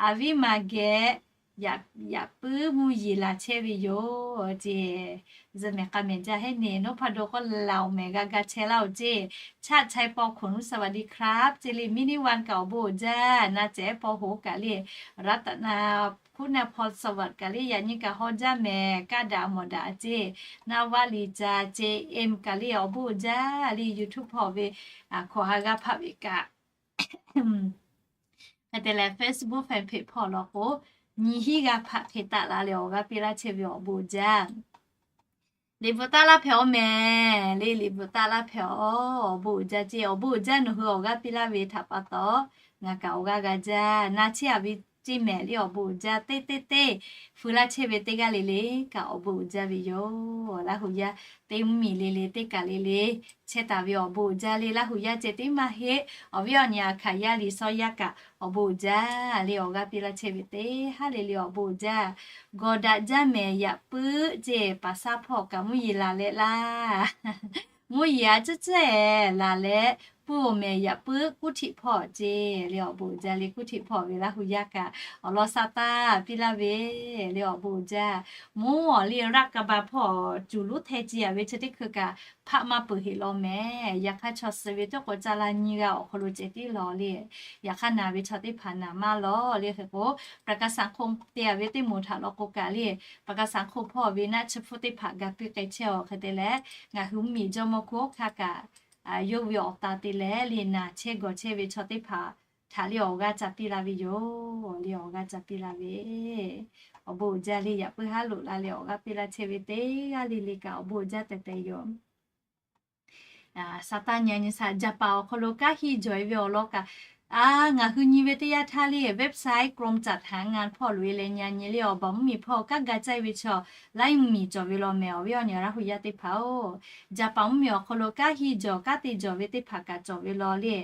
A viˉ ma geh yaꞈ puiˉ mvuhˇ yeˬ laˬ chehˇ ve yoˬ ceˇ. Zuhꞈ mehˍ k'a mehˍ jaˇ heˆ neˬ, nawˉ hpaˇ do k'oˆ laˬ awˬ mehˍ g'a ga chehˇ laˇ oˬ ceˇ. Chaˆ chaiˇ paw hk'oˍ nuˇ สวัสดีครับ ceˇ le. Mini One kaꞈ awˬ bon uiˍ jaˇ. Na cehˬ paw hoˍ kaꞈ le, รัตนา คุณพรสวัสดิ์ kaꞈ le, yaꞈ nyi kaꞈ haw jaˇ mehˍ, kaˇ daꞈ mawˬ daꞈ ceˇ. Na vaˇ liˍ ca ceˇ, M kaꞈ le awˬ bon uiˍ jaˇ le. YouTube hpawˇ ve hkawꞈ ha g'aˇ hpaˆ ve kaꞈ hk'e te leh Facebook fan page hpawˇ law k'o, nyi hiˉ g'aˇ hpaˆ hk'e taˆ la leh awˬ g'aˇ piˇ laˇ chehˇ ve awˬ bon uiˍ jaˇ. Liꞈ bvuhꞈ taˆ laˇ hpehꞈ aw mehˍ le, liꞈ bvuhꞈ taˆ laˇ hpehꞈ aw. Awˬ bon uiˍ jaˇ ceˇ, awˬ bon uiˍ jaˇ nawˬ hui awˬ g'aˇ piˇ laˇ ve htaꞈ pa taw, ngaˬ kaꞈ awˬ g'aˇ g'a jaˇ. Na chehˇ a ve ceˇ mehˍ le, awˬ bon uiˍ jaˇ. Teˇ teˇ teˇ feu laˇ chehˇ ve teˇ g'aˇ le le kaꞈ awˬ bon uiˍ jaˇ ve yoˬ. Laˇ huˍ yaˇ teˇ mvuhˇ miˬ le le teˇ kaˬ le le chehˇ taˍ ve awˬ bon uiˍ jaˇ le. Laˇ huˍ yaˇ ceh tiˉ maˇ heˆ, awˬ viˉ awˬ nyi aˬ hkaˍ yaˇ liꞈ sawˉ yaˇ kaꞈ awˬ bon uiˍ jaˇ le. Awˬ g'aˇ piˇ laˇ chehˇ ve teˇ haˉ le le awˬ bon uiˍ jaˇ. Gawˬ daꞈ jaˇ mehˍ yaꞈ puiˉ ceˇ, paˍ saˉ hpawˇ kaꞈ mvuhˇ yeˬ laˬ leh laˇ. Mvuhˇ yeˬ a ciˉ ciˉ ehˍ laˬ leh, puiˉ oˬ mehˍ yaꞈ puiˉ kuˉ htiꞈ hpawˇ ceˇ le. Awˬ bon uiˍ jaˇ le, kuˉ htiꞈ hpawˇ ve Laˇ huˍ yaˇ kaꞈ awˬ lawn sa taˇ piˇ laˇ ve le. Awˬ bon uiˍ jaˇ. Mvuhˇ awˬ le raˆ ka ba hpawˇ cuˬ luˉ hteh ci a ve chi teˇ hkui kaꞈ hpaˆ maˇ peuˬ heˆ law mehˍ. Yaꞈ hk'aˇ chaw suh ve teˇ k'o ca la nyi g'a awˬ hk'aw lo ceh tiˉ law le. Yaꞈ hk'aˇ naˬ ve chaw teˇ hpaˍ naˬ maˇ law le. Hk'e k'o ประกันสังคม te a ve teˇ moˍ htaꞈ law k'o kaꞈ le, ประกันสังคม hpawˇ ve naˆ chi hpfuhˇ teˇ hpaˍ ga piˇ k'ai chehˇ aw. Hk'e te leh ngaˬ hui mvuhˇ miˬ jawˇ mawˇ hkuˇ hawˉ hkanˇ kaꞈ yawˇ ve awˬ ta te leh le, naˬ chehˇ gawˬ chehˇ ve chaw teˇ hpaˍ htaꞈ le awˬ g'aˇ ca piˇ la ve yoˬ le. Awˬ g'aˇ ca piˇ la ve, awˬ bon uiˍ jaˇ le. Yaꞈ puiˉ haˉ loꞈ la leh awˬ g'aˇ piˇ laˇ chehˇ ve teˇ g'aˇ le le kaꞈ awˬ bon uiˍ jaˇ tehˬ tehˬ yoˬ. Sa taˇ nyi a nyi sa, Jaˍpaˍ awˬ hk'aw lo kanˉ hiˇ jawˬ e ve awˬ lawn kaꞈ, a, ngaˬ hui nyi ve teˇ yanˇ htaˇ le, website กรมจัดหางาน hpawˇ loꞈ e leh nyi a nyi le, awˬ baˬ mvuhˇ miˬ hpawˇ kanˉ ga caˇ e ve chaw laiˉ mvuhˇ miˬ cawˬ ve law mehˍ. Awˬ viˉ awˬ nyi Laˇ huˍ yaˇ teˇ hpaˍ oˬ, Jaˍpaˍ mvuhˇ miˬ awˬ hk'aw lo kanˉ hiˇ jawˬ kanˉ te jawˬ ve teˇ hpaˍ kaꞈ cawˬ ve law le.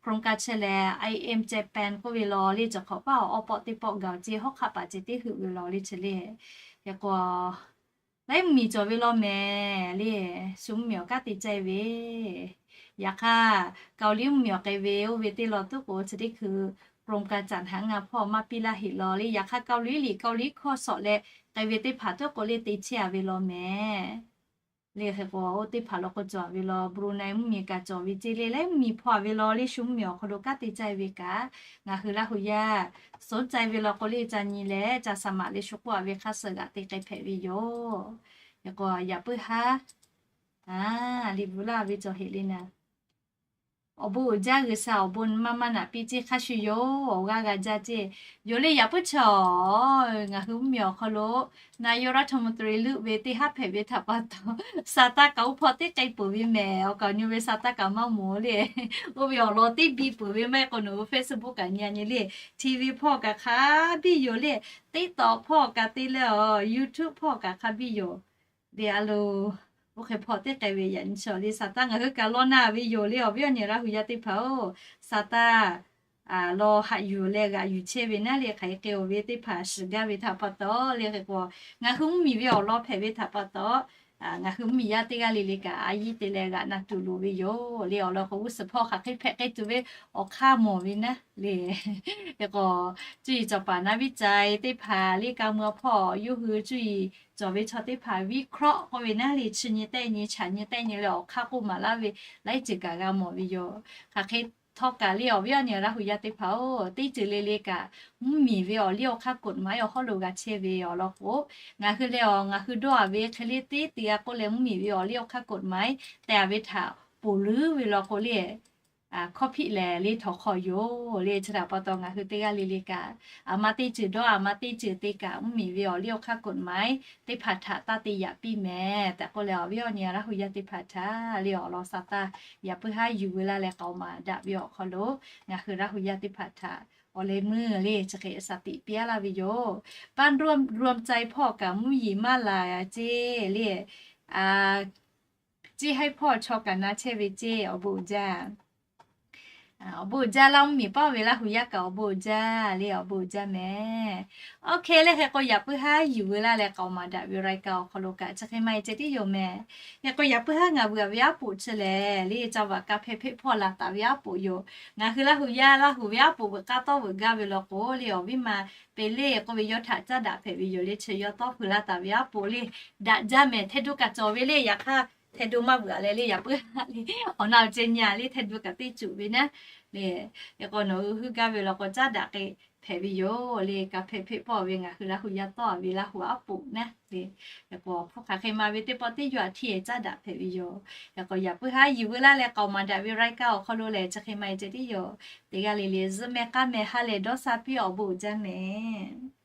โครงการ chi lehˬ, I M Japan k'oˆ ve law le. Cawˬ hk'awꞈ paˇ awˬ awˇ pawˆ teˇ pawˆ gaˬ ceˇ, hawˉ hk'aˆ paˍ ceh teˇ heuˆ ve law le chi le. Hk'e k'o laiˉ mvuhˇ miˬ cawˬ ve law mehˍ le. Shu mvuhˇ miˬ awˬ kanˉ te caˇ e ve, yaꞈ hk'aˇ Kaoˍliˇ mvuhˇ miˬ awˬ k'ai ve oˇ ve teˇ law tuˉ k'o chi teˇ hkui กรมการจัดหางาน hpawˇ maˇ piˇ laˇ heˆ law le. Yaꞈ hk'aˇ Kaoˍliˇ liꞈ Kaoˍliˇ hkawˇ shawˍ leh k'ai ve teˇ hpaˍ tuˉ k'o le te chehˇ a ve law mehˍ. Le hk'e k'o oˇ teˇ hpaˍ law k'o cawˬ a ve law, Brunei mvuhˇ miˬ kaꞈ cawˬ ve ceˇ le. Laiˉ mvuhˇ miˬ hpawˇ a ve law le. Shu mvuhˇ miˬ awˬ hk'aw lo kanˉ te caˇ e ve kaꞈ, ngaˬ hui Laˇ huˍ yaˇ สนใจ ve law k'o le ca nyi leh ca สมัคร le shu k'oˆ a ve hk'a suh g'aꞈ te k'ai hpehꞈ ve yoˬ. Hk'e k'o yaꞈ puiˉ haˉ liꞈ bvuhꞈ laˇ ve cawˬ heˆ le naˍ. Awˬ bon uiˍ jaˇ G'uiˬsha awˬ bon maˇ maˇ naꞈ piˇ ceˇ hk'a shuˍ yoˬ. Awˬ g'aˇ g'a jaˇ ceˇ yoˬ le. Yaꞈ puiˉ chaw ngaˬ hui mvuhˇ miˬ awˬ hk'aw lo นายกรัฐมนตรี leuˆ ve teˇ haˉ hpehꞈ ve htaꞈ pa taw, sa taˇ kaꞈ oˇ hpawˇ teˇ k'ai peuˬ ve mehˍ. Awˬ kaꞈ nyi ve sa taˇ kaꞈ maˇ mawˬ le. Oˇ ve awˬ lawn teˇ biˇ peuˬ ve maˇ heˆ k'o nawˬ hui Facebook kaꞈ nyi a nyi le. TV hpawˇ kaꞈ hk'a biˇ yoˬ le. TikTok hpawˇ kaꞈ te leh aˬ, YouTube hpawˇ kaꞈ hk'a biˇ yoˬ. Le a lo, oˇ hk'e hpawˇ teˇ k'ai ve yaꞈ nyi chaw le sa taˇ ngaˬ hui kaꞈ law na ve yoˬ le. Awˬ viˉ awˬ nyi Laˇ huˍ yaˇ teˇ hpaˍ oˬ, sa taˇ law haꞈ yuˬ leh g'aꞈ yuˬ chehˇ ve naˉ le. Hk'aˬ hk'e k'ai oˬ ve teˇ hpaˍ shiˍ gaˇ ve htaꞈ pa taw le. Hk'e k'o ngaˬ hui mvuhˇ miˬ ve awˬ lawn hpehꞈ ve htaꞈ pa taw, Ngaˬ hui mvuhˇmiˬ yaˇ teˇ g'aˇ le le kaꞈ a yiˇ te leh g'aꞈ na tuˬ loˍ ve yoˬ le. Awˬ lawn k'o, g'uˇ suhˍ hpawˇ hk'aˬ hk'e hpehꞈ k'ai tuˬ ve awˬ hk'aˇ mawˬ ve naˉ le. Hk'e k'o, cuˇ yiˍ cawˬ paˍ naˉ viˉ cai teˇ hpaˍ le, ka mui awˬ hpawˇ yawˇ hui cuˇ yiˍ cawˬ ve chaw teˇ hpaˍ viˉ hk'awˆ k'oˆ ve naˉ le, chi nyi tehˆ nyi, chaꞈ nyi tehˆ nyi leh awˬ hk'aˇ k'oˆ maˍ laˇ ve laiˉ ceuˬ kaꞈ g'a mawˬ ve yoˬ. Hk'aˬ hk'e htawˇ kaꞈ le, awˬ viˉ awˬ nyi Laˇ huˍ yaˇ teˇ hpaˍ-oˬ, teˇ ceuˬ le le kaꞈ mvuhˇmiˬ ve awˬ liˇ awˬ hk'aˇ กฎหมาย awˬ hawˉ lo g'a chehˇ ve awˬ lawn k'o, ngaˬ hui leh awˬ, ngaˬ hui dawˇ-a ve hk'e le teˇ te g'a k'oˆ leh, mvuhˇmiˬ ve awˬ liˇ awˬ hk'aˇ กฎหมาย tehꞈ-a ve htaꞈ ponˬ leuˉ ve law k'o le, hkawˇ hpiˆ lehˬ le htawnˍ hk'aw yoˬ le. Chi htaꞈ pa taw ngaˬ hui teˇ g'aˇ le le kaꞈ, aˬ ma teˇ ceuˬ dawˇ, aˬ ma teˇ ceuˬ te kaꞈ, mvuhˇmiˬ ve awˬ liˇ awˬ hk'aˇ กฎหมาย teˇ hpaˍ htaꞈ taˇ te yaꞈ piˇ mehˍ tehꞈ k'oˆ leh, awˬ viˉ awˬ nyi Laˇ huˍ yaˇ teˇ hpaˍ htaꞈ le awˬ lawn sa taˇ yaꞈ puiˉ haˉ yuˬ ve laˇ leh k'aoˍ maˍ daꞈ ve awˬ hk'aw lo ngaˬ hui Laˇ huˍ yaˇ teˇ hpaˍ htaꞈ awˬ leh meuˇ le chi hk'e สติ piˇ-a laˇ ve yoˬ. บ้านร่วมรวมใจ hpawˇ kaꞈ mvuhˇmiˬ maˇ laˬ ceˇ le. Ceˇ haiˉ hpawˇ chaw kaꞈ na chehˇ ve ceˇ, awˬ bon uiˍ jaˇ. Awˬ bon uiˍ jaˇ laˇ, mvuhˇmiˬ paˇ ve Laˇ huˍ yaˇ kaꞈ awˬ bon uiˍ jaˇ le, awˬ bon uiˍ jaˇ mehˍ. Oˇ hk'e le, hk'e k'o yaꞈ puiˉ haˉ yuˬ ve laˇ leh k'aoˍ maˍ daꞈ ve รายการ awˬ hk'aw lo kaꞈ chi hk'e maˇ heˆ ceh tiˉ yoˬ mehˍ. Hk'e k'o yaꞈ puiˉ haˉ ngaˬ vuiˬ-a ve aˉ poꞈ chi lehˬ le, ca vaꞈ ka hpehꞈ hpehꞈ hpawˇ laˬ taˍ ve aˉ poꞈ yoˬ. Ngaˬ hui Laˇ huˍ yaˇ Laˇ huˍ ve aˉ poꞈ veuꞈ k'aˇ tawˇ veuꞈ gaˇ ve law k'o le, awˬ viˉ ma Peˍleˇ k'oˆ ve yawˇ htaꞈ caˉ daꞈ hpehꞈ ve yoˬ le. Chi yawˇ tawˇ hpui laˇ taˍ ve aˉ poꞈ le, daꞈ jaˇ mehˍ. Htaˇ du kaꞈ cawˬ ve le, yaꞈ hk'aˇ htaˇ du maˇ vuiˬ-a leh le, yaꞈ puiˉ haˉ le, awˬ na awˬ ceh nyi-a le, htaˇ du kaꞈ teˇ cuˬ ve naˉ le. Hk'e k'o nawˬ hui hui gaˇ ve law k'o caˉ daꞈ k'ai hpehꞈ ve yoˬ le. Ka hpehꞈ hpehꞈ hpawˇ ve ngaˬ hui Laˇ huˍ yaˇ tawˇ-a ve Laˇ huˍ aˉ poꞈ naˉ le. Hk'e k'o hpu hk'aˬ hk'e ma ve teˇ pawˆ teˇ yaw aꞈ htiˇ-e caˉ daꞈ hpehꞈ ve yoˬ. Hk'e k'o yaꞈ puiˉ haˉ yuˬ ve laˇ leh k'aoˍ maˍ daꞈ ve รายการ awˬ hk'aw lo lehˬ chi hk'e maˇ heˆ ceh tiˉ yoˬ. Teˇ g'aˇ le le zuhˆ meh k'aˉ meh ha lehˬ dawˇ sha piˇ, awˬ bon uiˍ jaˇ mehˍ.